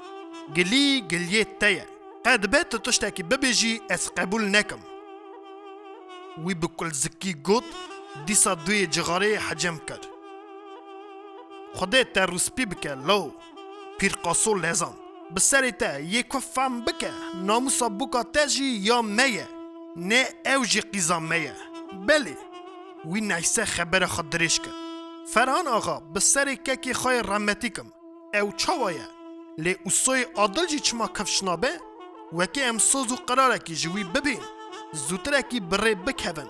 Gilî giliyê te ye. Qe dibe tu tiştekî bibêjî ez qebûl nekim. Wî bi kulzikî got, dîsa duyê cixareyê hecem kir. Xwedê te rûspî bike, law. Pîr Qaso lezand. Bi serê te yê ku fehm bike, namûsa bûka te jî ya me ye. Ne ew jî qîza me ye. Belê. Wî neyse xebera xwe dirêj kir. Ferhan axa, bi serê kekê xwe yê rehmetî kim. Ew çawa ye? Lê Usoyê Adil jî çima kifş nabe? Wekî em soz û qerarekî ji wî bibîn, zûtirekî bi rê bikevin,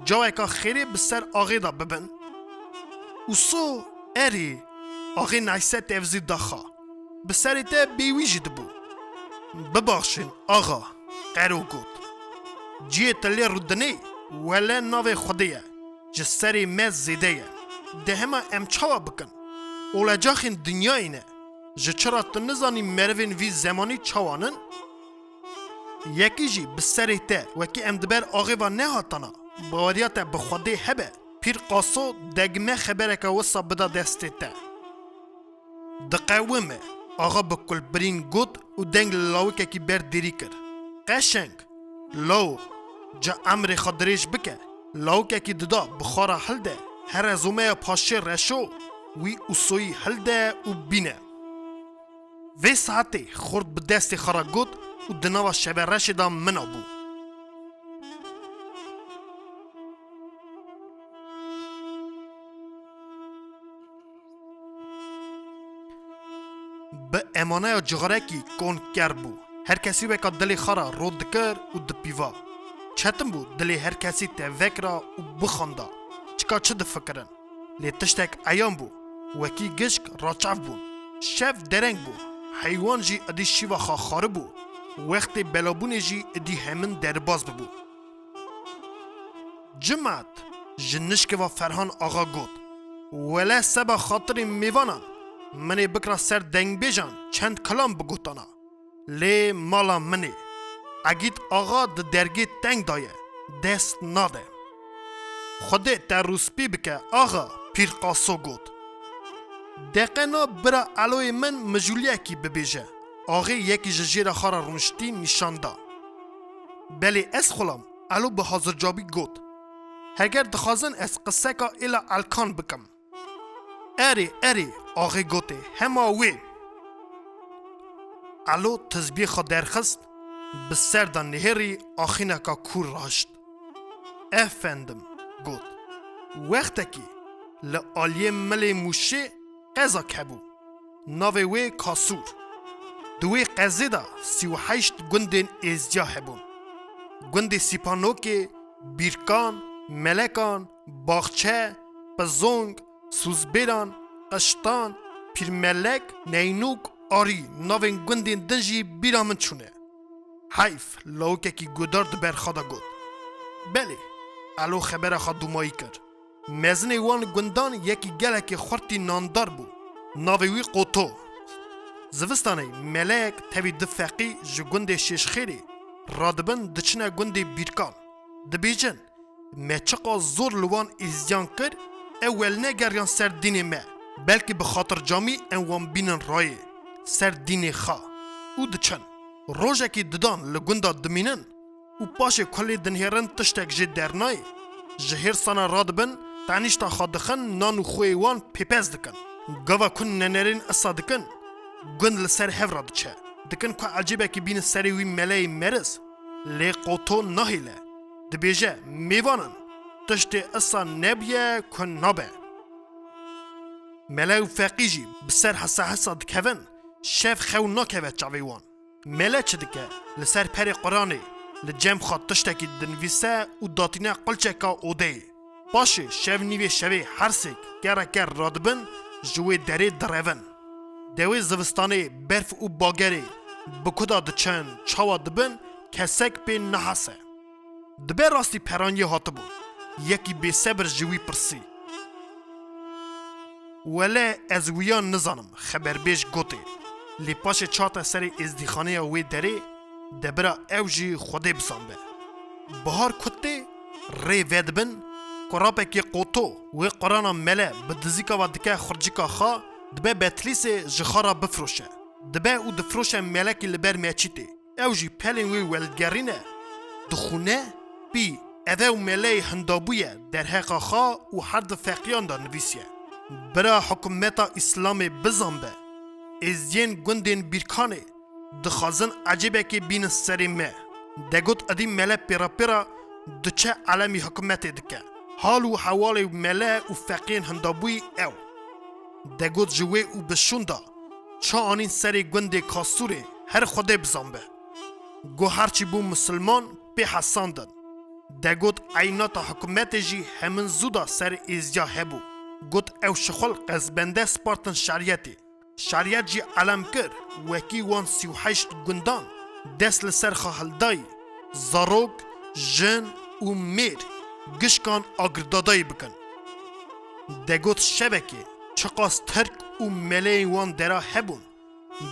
caweka xêrê bi ser axê de bibin. Uso, erê, axê neyse tevzî daxa. Bi serê te bêwî jî dibû. Bibaxşin, axa, qero got. Ciyê te lê rûdinê, wele navê Xwedê ye. Ji serê me zêde ye. De hema em çawa bikin? Olecaxên dinyayê ne. Ji çira tu nizanî merivên vî zemanî çawan in? Yekî jî bi serê te, wekî em di ber axê ve nehatana. Baweriya te bi Xwedê hebe. Pîr Qaso degme xebereke wisa bida destê te. Diqewime, axa bi kulbirîn got û deng li lawikekî ber dêrî kir. Qeşeng, law, ca emrê xwe dirêj bike, lawikekî dida bi xwe re hilde, here zomeya paşê reşo, wî Usoyî hilde û bîne. Vê saetê xurt bi destê xwe re got û di nava şevereşê de mina bû. Bi emaneya cixarekî kon ker bû. Her kesî weka dilê xwe re rot dikir û dipîva. Çetin bû dilê her kesî te vekira û bixanda. Çika çi difikirin? Lê tiştek eyan bû. Wekî gişk raçav bûn. Şev dereng bû. Heywan jî idî şîva xwe xwaribû. Wextê belabûnê jî idî hemin derbaz bibû. Cimat, ji nişkeva Ferhan Axa got, wele seba xatirê mêvanan, min ê bikira ser dengbêjan çend kilam bigotana. Lê mala min ê. Egîd Axa di dergê teng de ye, dest nade. Xwedê te rûspî bike, axa, Pîr Qaso got. De qe na bira Eloyê min mijûliyekî bibêje. Axê yekî ji jêra xwe re rûniştî nîşan da. Belê ez xulam, Elo bi hazircabî got. Heger dixwazin ez qiseka êla Elkan bikim. Erê, erê, axê gotê, hema wê. Elo tizbiyê xwe derxist, bi ser de nihêrî axîneka kûr rahişt. Efendim, got, wextekî li aliyê milê Mûşê qezak hebû. Navê wê Kasûr. Di wê qezê de sî û heşt gundên êzdiya hebûn. Gundê Sîpanokê, Bîrkan, Melekan, Baxçe, Pizong, Sûzbêran, Qiştan, Pîrmelek, Neynûk, Arî, navên gundên din jî bîra min çûne. Heyf, lawikekî guhdar di ber xwe de got. Belê, Elo xebera xwe dûmayî kir. Mezinê wan gundan yekî gelekî xurtî nandar bû. Navê wî Qoto. Zivistanê Melek tevî du feqî ji gundê Şêşxêrê radibin diçine gundê Bîrkan. Dibêjin, me çiqas zor li wan êzdiyan kir, ew welnegeriyan ser dînê me. Belkî bi xatircamî em wan bînin rayê, ser dînê xwe. Û diçin. Rojekî didan li gunda dimînin û paşê ku lê dinihêrin tiştek jê dernayê. Ji hêrsana radibin, tenîşta xwe dixin, nan û xweyê wan pêpez dikin. Gava ku nenerên isa dikin, gund li ser hev re diçe. Dikin ku ecêbekî bînin serê wî meleyê meriz. Lê Qoto nahêle. Dibêje, mêvanin, tiştê isa nebûye ku nabe. Mele û feqî jî bi ser hesa hesa dikevin, şev xew nakeve çavê wan. Mele çi dike? Li ser perê Quranê li cem xwe tiştekî dinivîse û datîne qilçeka odeyê. Paşê şev nîvê şevê her sêk kere ker radibin, ji wê derê direvin. Dewê zivistanê berf û bagerê bi ku de diçin, çawa dibin, kesek pê nehese. Dibe rastî peraniyê hatibû. Yekî bêsebir ji wî pirsî. Wele ez wiya nizanim, xeberbêj gotê. Lê paşê çate serê êzdîxaneya wê derê, de bira ew jî Xwedê bizanbe. Bihar ku tê, rê vedibin, kurapekê qoto, wê qurana mele bi dizîka ve dike xurcika xwe, dibe Betlîsê ji xwe re bifroşe. Dibe û difroşe melekî li ber meçîtê. Ew jî pelên wê welgerîne, dixûne, pî, ev ew meleyê hindabû ye, derheqa xwe û her di feqiyan de nivîsiye. Bira hikûmeta Îslamê bizanbe, êzdiyên gundên Bîrkanê dixwazin ecêbekê bînin serê me. Degot edî mele pêra pêra diçe elemî hikûmetê dike. Hal û hewalê mele û feqiyên hindabûyî ew. Degot ji wê û bi şûnda çi anîn serê gundê Kasûrê her Xwedê bizanbe. Got her çî bû misilman pê hesandin. Degot eynata hikûmetê jî hemin zû da ser êzdiya hebû. Got ew şixul qezbende spartin şeriyetê. Şeriyet jî elem kir, wekî wan sî û heşt gundan dest li ser xwe hildayî, zarok, jin û mêr gişkan agirdadayî bikin. Degot şevekê çiqas Tirk û meleyên wan dera hebûn,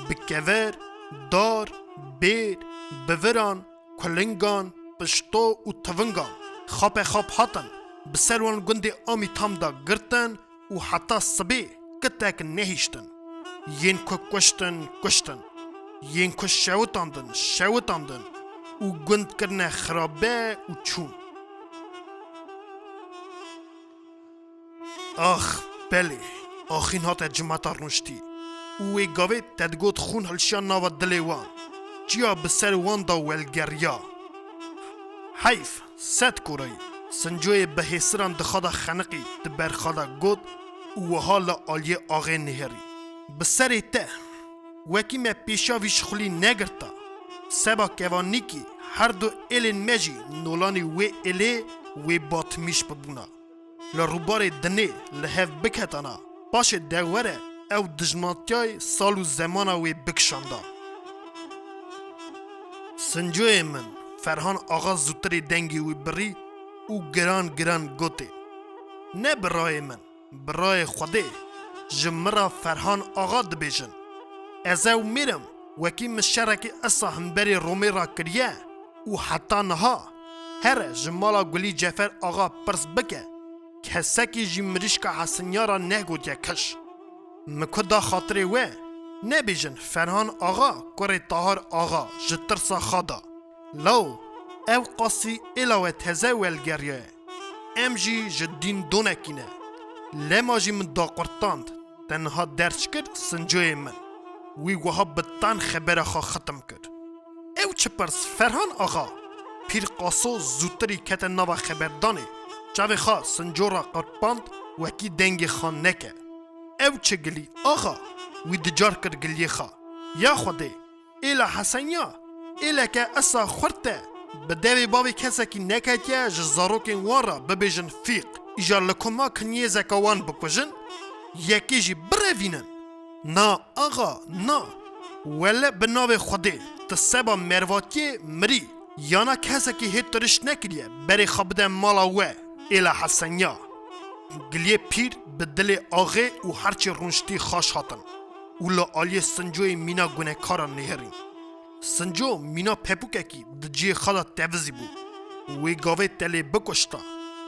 bi kevir, dar, bêr, biviran, kulingan, pişto û tivingan xape xap hatin, bi ser wan gundê Amî Tam de girtin û heta sibê kitek nehiştin. Yên ku kuştin, kuştin. Yên ku şewitandin, şewitandin û gund kirine xirabe û çûn. Ax, belê, axîn hate cimeta rûniştî û wê gavê te digot xûn hilşiya nava dilê wan. Çiya bi ser wan da welgeriya. Heyf, sed korayî. Sincoyê bi hêsiran di xwe de xeniqî, di ber xwe de got û wiha li aliyê axê nihêrî. Bi serê te, wekî me pêşiya vî şixulî negirta. Seba kevanîkî her du êlên me jî nolanî wê êlê wê batmîş bibûna. Li rûbarê dinê li hev biketana, paşê de were ew dijmantiyayê sal û zemana wê bikişanda. Sincoyê min, Ferhan Axa zûtirê dengê wî birî û giran giran gotê: Ne birayê min, birayê Xwedê, ji min re Ferhan Axa dibêjin. Ez ew mêr im, wekî min şerekî esa himberê Romê re kiriye û heta niha, here ji mala Gulî Cefer Axa pirs bike, kesekî jî mirîşka Hesinya re negotiye kiş. Min ku da xatirê we, nebêjin Ferhan Axa kurê Tahar Axa ji tirsa xwe da. Law, ew qasî êla we teze welgeriyaye. Em jî ji dîn donekî ne. Lema jî min daqurtand, te niha derç kir Sincoyê min. Wî wiha bi tan xebera xwe xitim kir. Ew çi pirs, Ferhan Axa? Pîr Qaso zûtirî kete nava xeberdanê. Çavê xwe Sinco re qirpand, wekî dengê xwe neke. Ew çi Gilî, Axa? Wî dicar kir Giliyê xwe. Ya Xwedê, êla Hesenya, êleke esa xurt e. Bi devê bavê kesekî neketiye ji zarokên wan re bibêjin fîq. Îja li ku ma kinyêzeka wan bikujin, yekê jî birevînin. Na, axa, na. Wele bi navê Xwedê, tu seba mervatiyê mirî. Yana kesekî hê tirişt nekiriye, berê xwe bide mala we, êla Hesenya. Giliyê pîr bi dilê axê û herçê rûniştî xaş hatin û li aliyê Sincoyê mîna gunekaran nihêrîn. Sinco mîna pepûkekî di cihê xwe de tevizî bû. Wê gavê te lê bikuşta.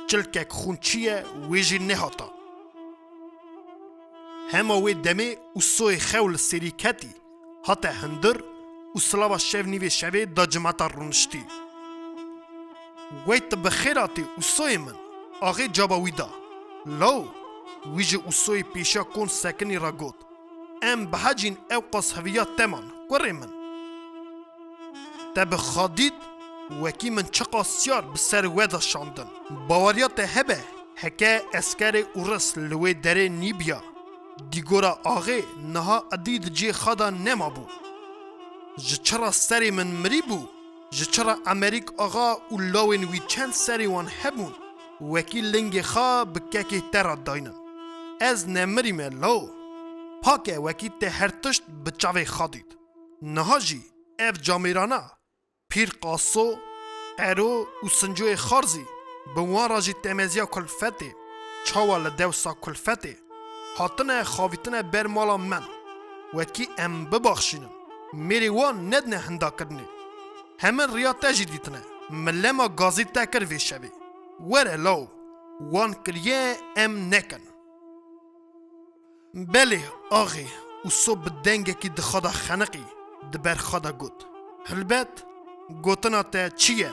Çilkek xûn çi ye, wê jî nehata. Hema wê demê Usoyê xew li sêrî ketî, hate hundir û silava şev nîvê şevê da cimeta rûniştî. Wey tu bi xêr hatî Usoyê min, axê caba wî da. Law, wî ji Usoyê pêşiya kon sekinî re got: Em bihecîn ewqas heviya te man, kurê min. Te bi xwe dît, wekî min çiqas siyar bi ser we de şandin. Baweriya te hebe, heke eskerê Ûris li wê derê nîbiya. Dîgora axê niha edî di cihê xwe de nemabû. Ji çi re serê min mirî bû? Ji çi re Emerîk Axa û lawên wî çend serê wan hebûn, wekî lingê xwe bi kekê te re daynin? Ez nemirîme law. Pak e wekî te her tişt bi çavê xwe dît. Niha jî ev camêrana, Pîr Qaso, Qero û Sincoyê Xarzî, bi wan re jî temeziya kulfetê, çawa li dewsa kulfetê, Hatine xavîtine ber mala min. Wekî em bibaxşînin. Mêrê wan nedine hindakirinê. Hemin riya te jî dîtine. Min lema gazî te kir vê şevê. Were law. Wan kiriye em nekin. Belê, axê, Uso bi dengekî di xwe de xeniqî, di ber xwe de got, Hilbet, gotina te çi ye?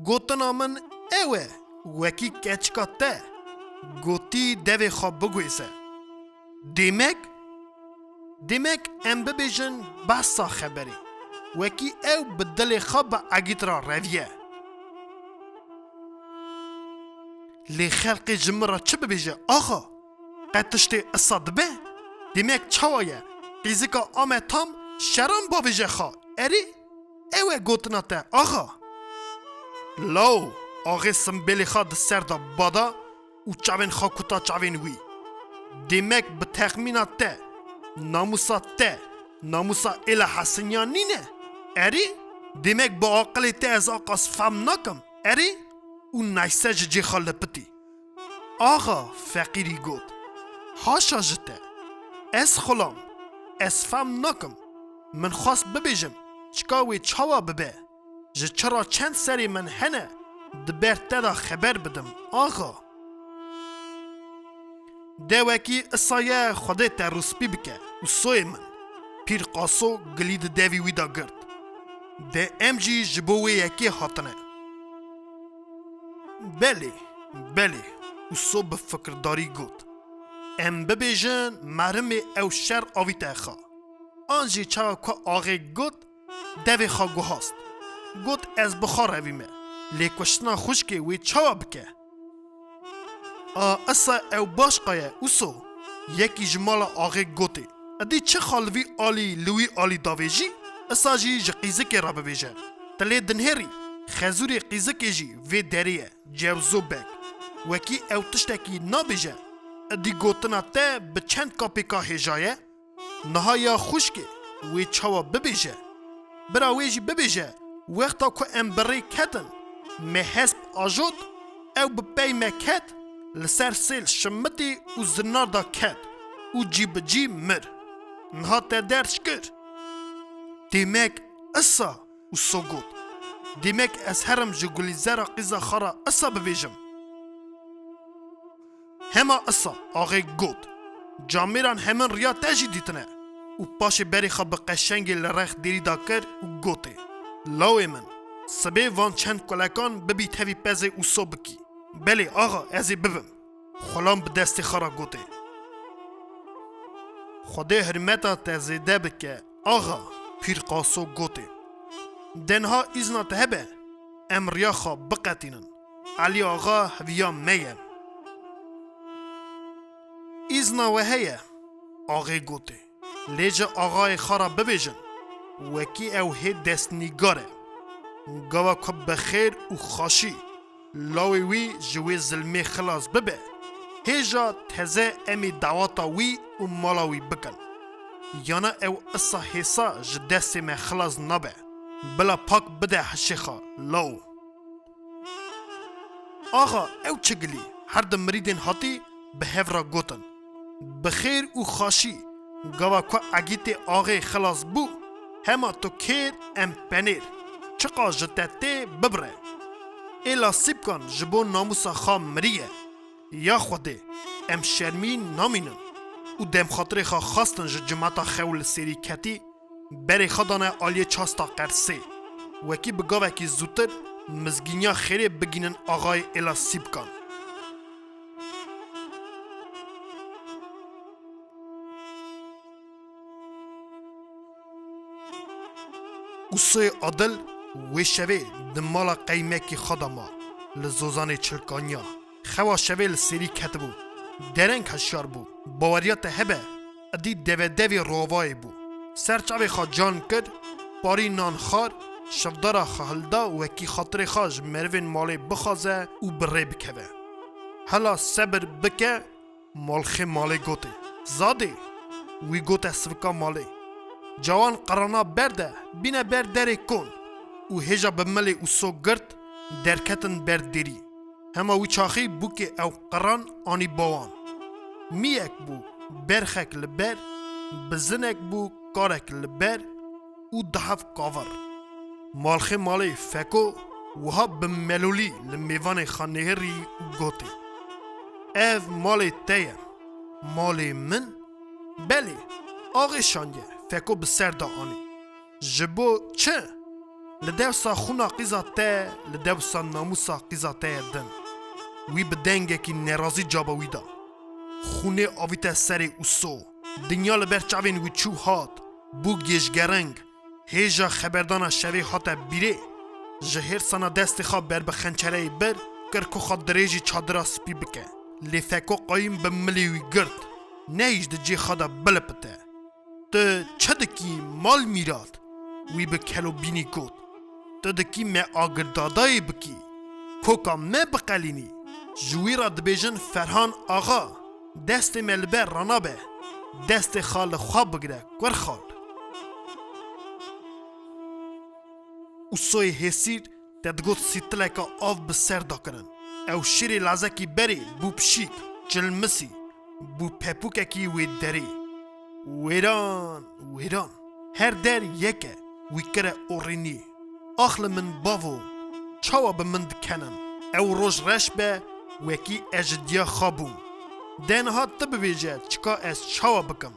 Gotina min ew e, wekî keçika te, gotî devê xwe biguhêze. Demek, demek em bibêjin behsa xeberê, wekî ew bi dilê xwe bi Egît re reviye. Lê xelkê ji min re çi bibêje, axa? Qe tiştê isa dibe? Demek çawa ye? Qîzika Ame tam şeran bavêje xa. Erê, ew e gotina te, axa. Law, axê simbêlê xa di ser de bada û çavên xa kuta çavên wî. Demek bi texmîna te, namûsa te, namûsa êla Hesiniya nîne? Erê, demek bi aqilê te ez aqas fam nakim. Erê, û nayse ji cê xwe lipitî. Axa, feqîrî got, Haşa ji te. Ez xulam, ez fam nakim. Min xwest bibêjim, çika wê çawa bibe? Ji çi re çend serê min hene, di ber te de xeber bidim, axa. De wekî isa ye Xwedê te rûspî bike, Usoyê min. Pîr Qaso gilî di devî wî de girt. De em jî ji bo wê yekê hatine. Belê, belê, Uso bi fikirdarî got. Em bibêjin merimê ew şer avîte xa. An jî çawa ku axê got, devê xwe guhast. Got, Ez bi xwe revîme. Lê kuştina xwişkê wê çawa bike? A, isa ew baş qaye, Uso. Yekî ji mala axê gotê, Edî çi xa li vî alî, li wî alî davêjî, isa jî ji qîzikê re bibêje. Tilê dinhêrî, xezûrê qîzikê jî vê derê ye, Cewzo Beg. Wekî ew tiştekî nabêje. Edî gotina te bi çend kapêka hêja ye? Niha ya xwişkê, wê çawa bibêje? Bira wê jî bibêje, wexta ku em bi rê ketin, me hesp ajot, ew bi pey me ket, li ser sêl şimitî û zinar da ket û cî bi cî mir. Niha te derc kir. Demek isa, Uso got. Demek ez herim ji Gulîzera qîza xwe re isa bibêjim. Hema isa, axê got, Camêran hemin riya te jî dîtine. Û paşê berê xwe bi qeşengê li rex dêrî da kir û gotê, Lawê min, sibê van çend kulekan bibî tevî pezê Uso bikî. Belê, axa, ez ê bibim. Xulam bi destê xwe re gotê, Xwedê hurmeta te zêde bike, axa, Pîr Qaso gotê. De niha îzna te hebe, em riya xwe biqetînin. Elî axa heviya me ye. Îzna we heye, axê gotê. Lê ji axayê xwe re bibêjin, wekî ew hê destnîgar e. Gava ku bi xêr û xaşî lawê wî ji wê zilmê xilas bibe, hêja teze em ê dawata wî û mala wî bikin. Yana ew isa hêsa ji destê me xilas nabe. Bila pak bide hişê xwe, law. Axa, ew çi gilî? Her du mirîdên hatî bi hev re gotin, Bi xêr û xaşî, gava ku Egîtê axê xilas bû, hema tu kêr em penêr, çiqas ji te tê bibire. Êla Sîpkan ji bo namûsa xwe miriye. Ya Xwedê, em şermî namînin. Û demxatirê xwe xwestin ji cimeta xew li sêrî ketî, berê xwe dane aliyê çasta Qersê. Wekî bi gavekî zûtir mizgîniya xêrê bigînin axayê Êla Sîpkan. Usoyê Adil wê şevê di mala qeymekî xwe de ma, li zozanê çilkaniya. Xewa şevê li sêrî ketibû. Dereng hişyar bû. Baweriya te hebe, edî devedevê rovayê bû. Ser çavê xwe can kir, parî nan xwar, şivdara xwe hilda, wekî xatirê xwe ji merivên malê bixwaze û bi rê bikeve. Hela sebir bike, malxê malê gotê, Zadê! Wî gote sivika malê, Cawan qirana berde, bîne ber derê kon û hêja bi milê Uso girt, derketin ber dêrî. Hema wî çaxî bûkê ew qiran anî bawan. Miyek bû, berxek li ber, bizinek bû, karek li ber û dehef kavir. Malxê malê Feko wiha bi melolî li mêvanê xwe nihêrî û gotê, "Ev malê te ye." "Malê min?" "Belê, axê şandiye." Feko bi ser de anî. "Ji bo çi?" "Li dewsa xûna qîza te, li dewsa namûsa qîza te ye din." Wî bi dengekî nerazî caba wî da. Xûnê avîte serê Uso. Dinya li ber çavên wî çû hat. Bû gêjgereng. Hêja xeberdana şevê hate bîrê. Ji hêrsana destê xwe ber bi xençereyê bir, kir ku xwe dirêjî çadira spî bike. Lê Feko qayîm bi milê wî girt. Nehişt di cê xwe de bilipite. "Tu çi dikî, mal mîrat?" Wî bi kelobînî got. "Tu dikî me agirdadayê bikî? Koka me biqelînî? Ji wî re dibêjin Ferhan Axa. Destê me li ber ranabe. Destê xwe li xwe bigire, kurxal." Usoyê hêsîr te digot sîtileka av bi ser dakirin. Ew şîrê lazekî berê bû pişîk, cilmisî, bû pepûkekî wê derê. Wêran, wêran. Her der yek e, wî kire orînî. Ax li min bavo, çawa bi min dikenin? Ew roj reş be, wekî ez ji diya xwe bûm. De niha tu bibêje, çika ez çawa bikim?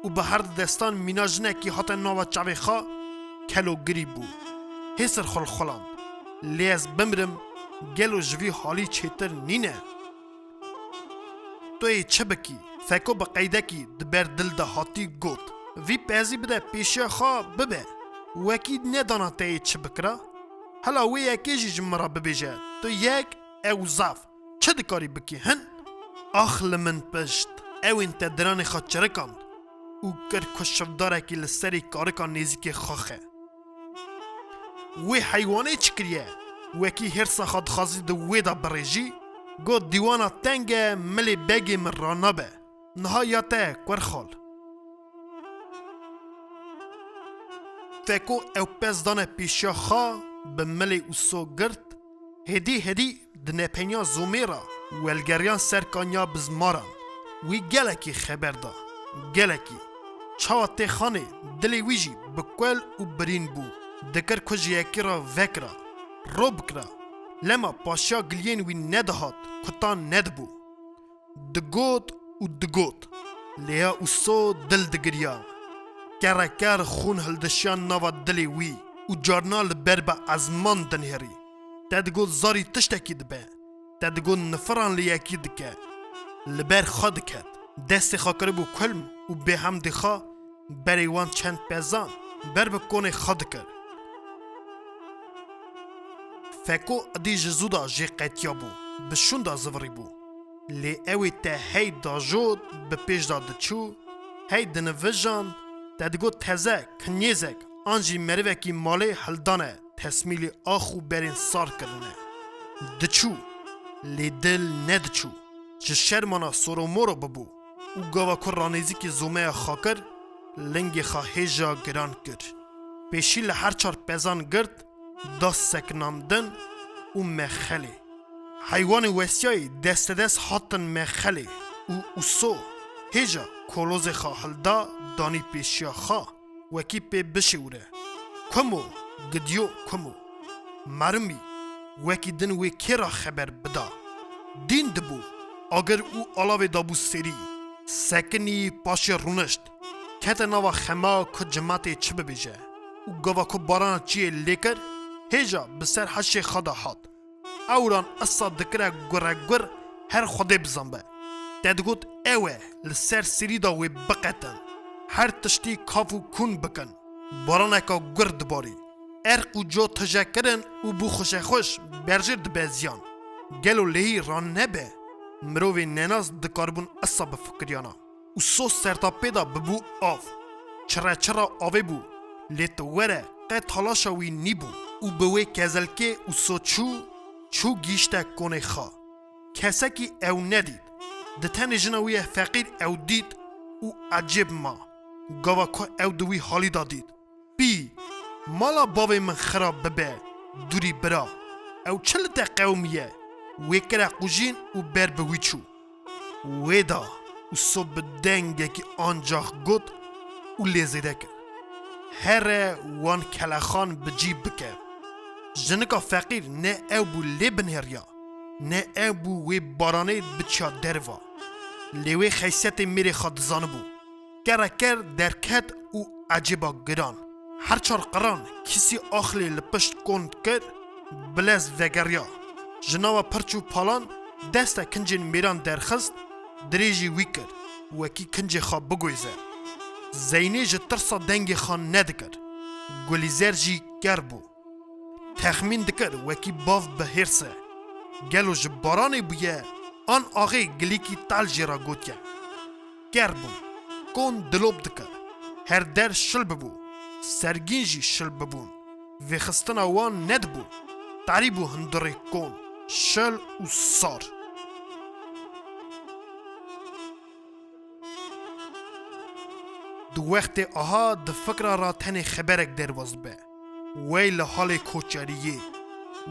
Û bi her di destan mîna jinekî hate nava çavê xwe, kelogirî bû. Hêsir xulxuland. "Lê ez bimrim, gelo ji vî halî çêtir nîne?" "Tu yê çi bikî?" Feko bi qeydekî di ber dil de hatî got. "Vî pezî bide pêşiya xwe bibe. Wekî nedana te yê çi bikira? Hela wê yekê jî ji min re bibêje, tu yek, ew zaf. Çi dikarî bikî hin?" Ax li min pişt, ewên te diranê xwe çirikand û kir ku şivdarekî li serê karika nêzîkê xwe xe. "Wê heywanê çi kiriye?" Wekî hêrsa xwe dixwazî di wê de birêjî, got, "Dîwana teng e, milê begê min ranabe. Niha ya te ye, kurxal." Feko ew pez dane pêşiya xwe, bi milê Uso girt, hêdî hêdî di nepeniya zomê re welgeriyan ser kaniya bizmaran. Wî gelekî xeber da, gelekî. Çawa tê xanê, dilê wî jî bi kuel û birîn bû. Dikir ku ji yekî re vekira, ro bikira. Lema paşiya giliyên wî nedihat, kutan nedibû. Digot û digot. Lêya Uso dil digiriya. Kereker xûn hildişiya nava dilê wî û carna li ber bi ezman dinihêrî. Te digot zarî tiştekî dibe. Te digot nifiran li yekî dike. Li ber xwe diket. Destê xwe kiribû kulm û bêhemdê xwe berê wan çend pezan ber bi konê xwe dikir. Feko idî ji zû de jê qetiyabû, bi şûn de zivirîbû. Lê ew ê te hey dajot, bi pêş de diçû, hey dinivijand, te digot teze, kinyêzek an jî merivekî malê hildane, tesmîlî ax û berên sar kirine. Diçû, lê dil nediçû. Ji şermana soromoro bibû û gava ku ranêzîkî zomeya xwe kir, lingê xwe hêja giran kir. Pêşî li her çar pezan girt, da sekinandin û mexelê. Heywanê westiyayî destedest hatin mexelê û Uso hêja kolozê xwe hilda danî pêşiya xwe, wekî pê bişêwire. Kumo, gidiyo kumo. Mermî, wekî din wê kê re xeber bida? Dîn dibû, agir û alavê dabû serî. Sekinî paşê rûnişt. Kete nava xema ku cimatê çi bibêje. Û gava ku barana çiyê lê kir, hêja bi ser heşê xwe de hat. Ewran esa dikire guregur, her Xwedê bizanbe. Te digot ew e, li ser serî de wê biqetin. Her tiştî kaf û kûn bikin. Baraneka gur dibarî. Erq û co tije kirin û bû xweşexweş berjêr dibe ziyan. Gelo lêhî ranebe? Mirovê nenas dikaribûn esa bifikiriyana. Uso sertapê de bibû av. Çireçira avê bû, lê tu were qe talaşa wî nîbû û bi wê kezelkê Uso çû, çû gihîşte konê xwe. Kesekî ew nedît. Di tenê jina wî ye feqîr ew dît û ecêb ma. Gava ku ew di wî halî de dît. Pî, mala bavê min xira bibe, dûrî bira. Ew çi li te qewimiye? Wê kire qujîn û ber bi wî çû. Wê da, Uso bi dengekî ancax got û lê zêde kir: Here wan kelexan bi cî bike. Jinika feqîr ne ew bû lê binêriya, ne ew bû wê baranê biçiya derva. Lê wê xeysetê mêrê xwe dizanibû. Kere ker derket û ecêba giran. Her çar qeran kîsî axlê li pişt kon kir, bilez vegeriya. Ji nava pirç û palan deste kincên mêran derxist, dirêjî wî kir, wekî kincê xwe biguyze. Zeynê ji tirsa dengê xwe nedikir. Gulîzer jî ker bû. Texmîn dikir wekî bav bi hêrs e. Gelo ji baranê bûye, an axê gilîkî tal jê re gotiye. Ker bûn. Kon dilop dikir. Her der şil bibû. Sergîn jî şil bibûn. Vêxistina wan nedibû. Tarî bû hundirê kon, şil û sar. Di wextê aha di fikra ra tenê xeberek derbas dibe. Wey li halê koçeriyê.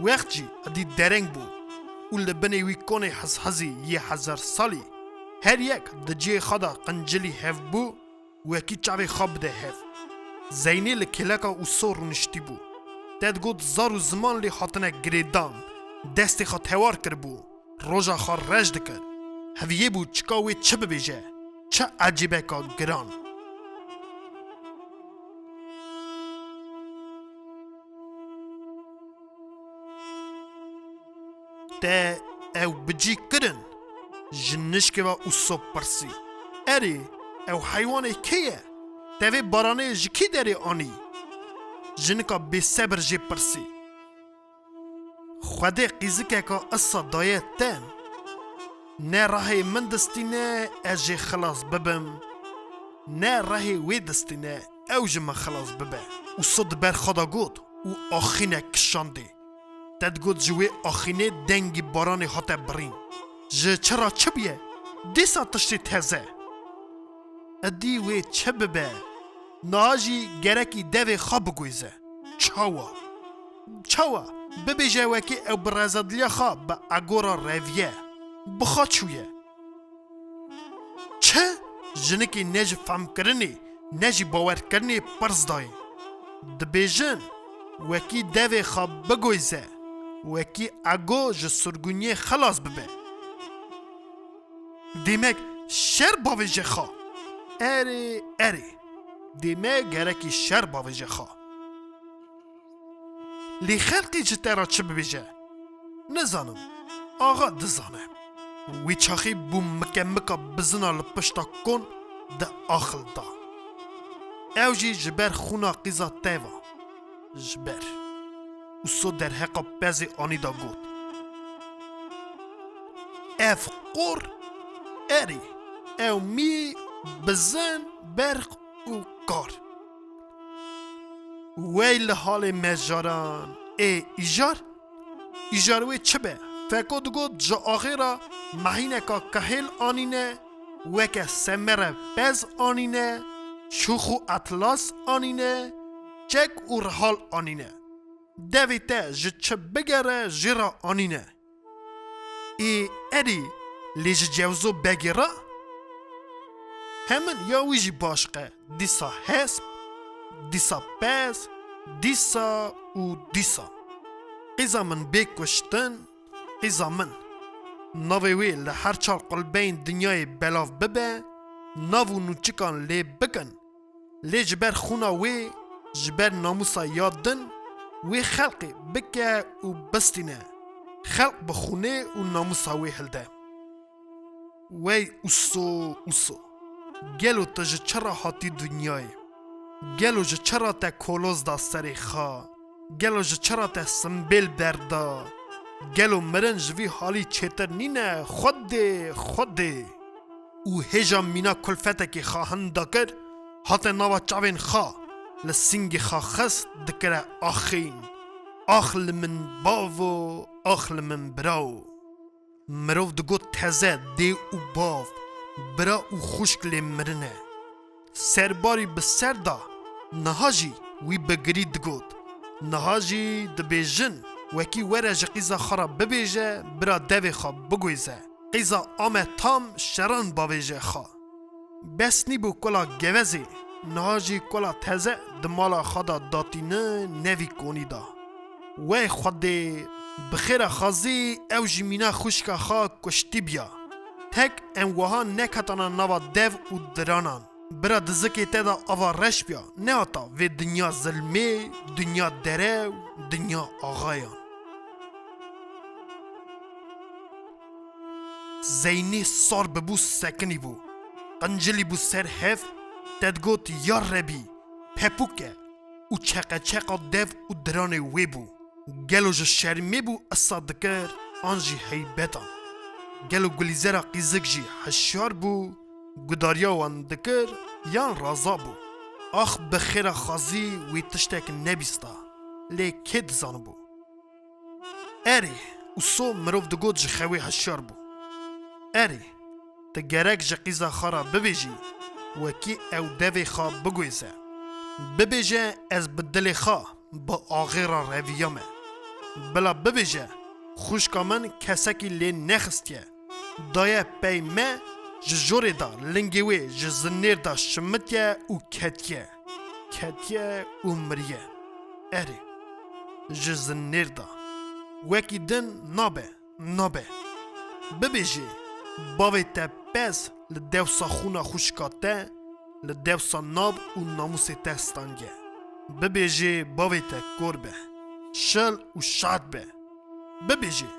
Wext jî edî dereng bû û li binê wî konê hizhizî yê hezar salî, her yek di cihê xwe de qincilî hev bû, wekî çavê xwe bide hev. Zeynê li kêleka Uso rûniştî bû. Te digot zar û ziman lê hatine girêdan, destê xwe tewar kiribû. Roja xwe reş dikir. Heviyê bû çika wê çi bibêje. Çi ecêbeka giran. Te ew bi cî kirin? Ji nişkê ve Uso pirsî. Erê, ew heywanê kê ye? Te vê baranê ji kî derê anî? Jinika bêsebir jê pirsî. Xwedê qîzikeka isa daye te. Ne rehê min distîne ez jê xilas bibim, ne rehê wê distîne ew ji min xilas bibe. Uso di ber xwe de got û axînek kişandê. Te digot ji wê axînê dengî baranê hate birîn. Ji çi ra çi bûye? Dîsa tiştê teze. Edî wê çi bibe? Niha jî gerekî devê xwe biguyze. Çawa? Çawa? Bibêje wekî ew bi rezadiliya xwe bi ego re reviye. Bi xwe çûye. Çi? Jinikê ne ji fehmkirinê, ne jî bawerkirinê pirs dayê. Dibêjin, wekî devê xwe biguyze, wekî ego ji surgûniyê xilas bibe. Demek şer bavêje xwe. Erê, erê. Demek gerekî şer bavêje xwe. Lê xelkê ji te re çi bibêje? Nizanim. Axa dizane. Wî çaxî bû mikemika bizina li pişta kon di axil da. Ew jî ji ber xûna qîza te ve. Ji ber. Uso derheqa pezê anî da got. Ev qor, erê, ew mî, bizin, berq û kar. Wey li halê me jaran. Ê îjar? Îjar wê çi be? Feko digot ji axê re mehîneka kehêl anîne, weke semere pez anîne, şûx û etlas anîne, çek û rihal anîne. Devê te ji çi bigere jê re anîne. Ê erê, lê ji cewzo begê re? Hemin ya wî jî başqe, dîsa hesp, dîsa pez, dîsa û dîsa. Qîza min bê kuştin, qîza min. Navê wê li her çar qulbeyên dinyayê belav bibe, nav û nûçikan lê bikin. Lê ji ber xûna wê, ji ber namûsa ya din, wê xelqê bike û bistîne. Xelq bi xûnê û namûsa wê hilde. Wey Uso, Uso, gelo tu ji çi re hatî dinyayê? Gelo ji çi re te koloz da serê xwe? Gelo ji çi re te simbêl berda? Gelo mirin ji vî halî çêtir nîne? Xwedê, Xwedê! Û hêja mîna kulfetekê xwe hinda kir, hate nava çavên xwe, li sîngê xwe xist, dikire axîn. Ax li min bavo, ax li min birawo. Mirov digot teze dê û bav, bira û xwişk lê mirine. Serbarî bi ser da, niha jî wî bi girî digot. Niha jî dibêjin, wekî were ji qîza xwe re bibêje, bira devê xwe biguyze. Qîza ame tam şeran bavêje xwe. Bes nîbû kula gevezê, niha jî kula teze di mala xwe de datîne nevî konî da. Wey Xwedê, bi xêra xazî ew jî mîna xwişka xwe kuştî biya. Tek em wiha neketana nava dev û diranan. Bira dizikê te de ava reş biya, nehata vê dinya zilmê, dinya derew, dinya axayan. Zeynî sar bibû sekinî bû. Qincilî bû ser hev, te digot ya Rebî, pepûke û çeqeçeqa dev û diranê wê bû. Gelo ji şermê bû isa dikir an jî heybetan? Gelo Gulîzera qîzik jî hişyar bû, gudariya wan dikir yan raza bû? Ax bi xêra xazî wê tiştek nebîsta, lê kê dizanibû? Erê, ûso mirov digot ji xewê hişyar bû. Erê, tu gerek ji qîza xwe re bibêjî, wekî ew devê xwe biguhêze. Bibêje ez bi dilê xwe, bi axê re reviyame. Bila bibêje, xwişka min kesekî lê nexistiye. Daye pey me, ji jorê de lingê wê ji zinêr de şimitiye û ketiye. Ketiye û miriye. Erê, ji zinêr de. Wekî din nabe, nabe. Bibêjê, bavê te pez li dewsa xûna xwişka te, li dewsa nav û namûsê te standiye. Bibêjê bavê te kor be, şil û şad be. Bibêjê,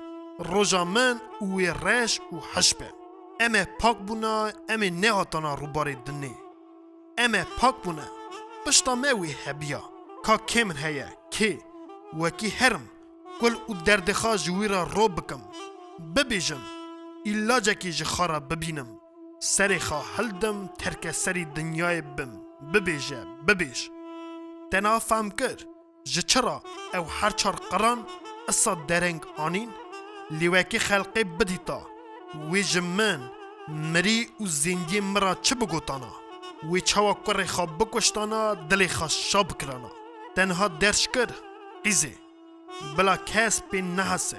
roja min û wê reş û hiş be. Em ê pak bûna, em ê nehatana rûbarê dinê. Em ê pak bûne. Pişta me wê hebiya. Ka kê min heye, kê? Wekî herim, kul û derdê xwe ji wî re ro bikim. Bibêjim, îlacekî ji xwe re bibînim. Serê xwe hildim, terke serî dinyayê bim. Bibêje, bibêj. Te niha fehm kir, ji çi re ew her çar qiran isa dereng anîn? Lê wekî xelqê bidîta, wê ji min, mirî û zêndiyê min re çi bigotana? Wê çawa kurê xwe bikuştana, dilê xwe şa bikirana? Te niha derş kir, qîzê. Bila kes pê nehese.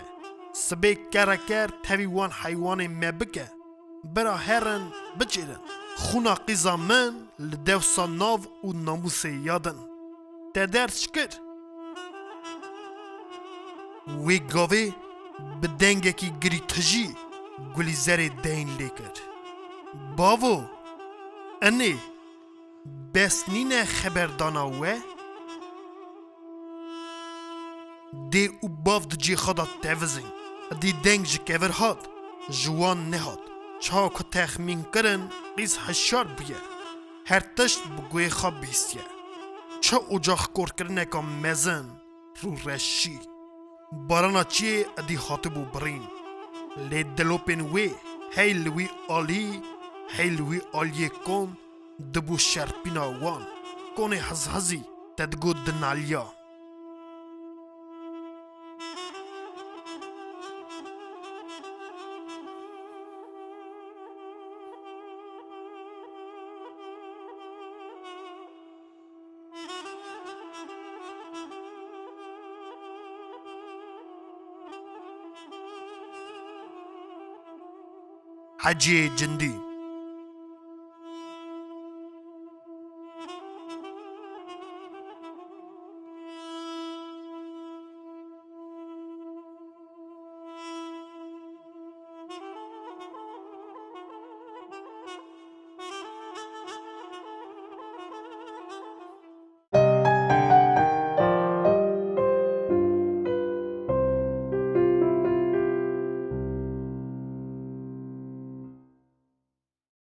Sibê kereker tevî wan heywanê me bike. Bira herin, biçêrin. Xûna qîza min li dewsa nav û namûsê ya din. Te derç kir. Wê gavê bi dengekî girîtijî Gulîzerê deyn lê kir. Bavo! Enê! Bes nîne xeberdana we? Dê û bav di cihê xwe de tevizin. Dî deng ji kevir hat, ji wan nehat. Çawa ku texmîn kirin, qîz hişyar bûye. Her tişt bi guhê xwe bihîstiye. Çi ocaxkorkirineka mezin, rûreşî. Barana çiyê edî hatibû birîn. Lê dilopên wê hey li wî alî, hey li wî aliyê kon dibû şerpîna wan. Konê hizhizî te digot dinaliya. Heciyê Cindî.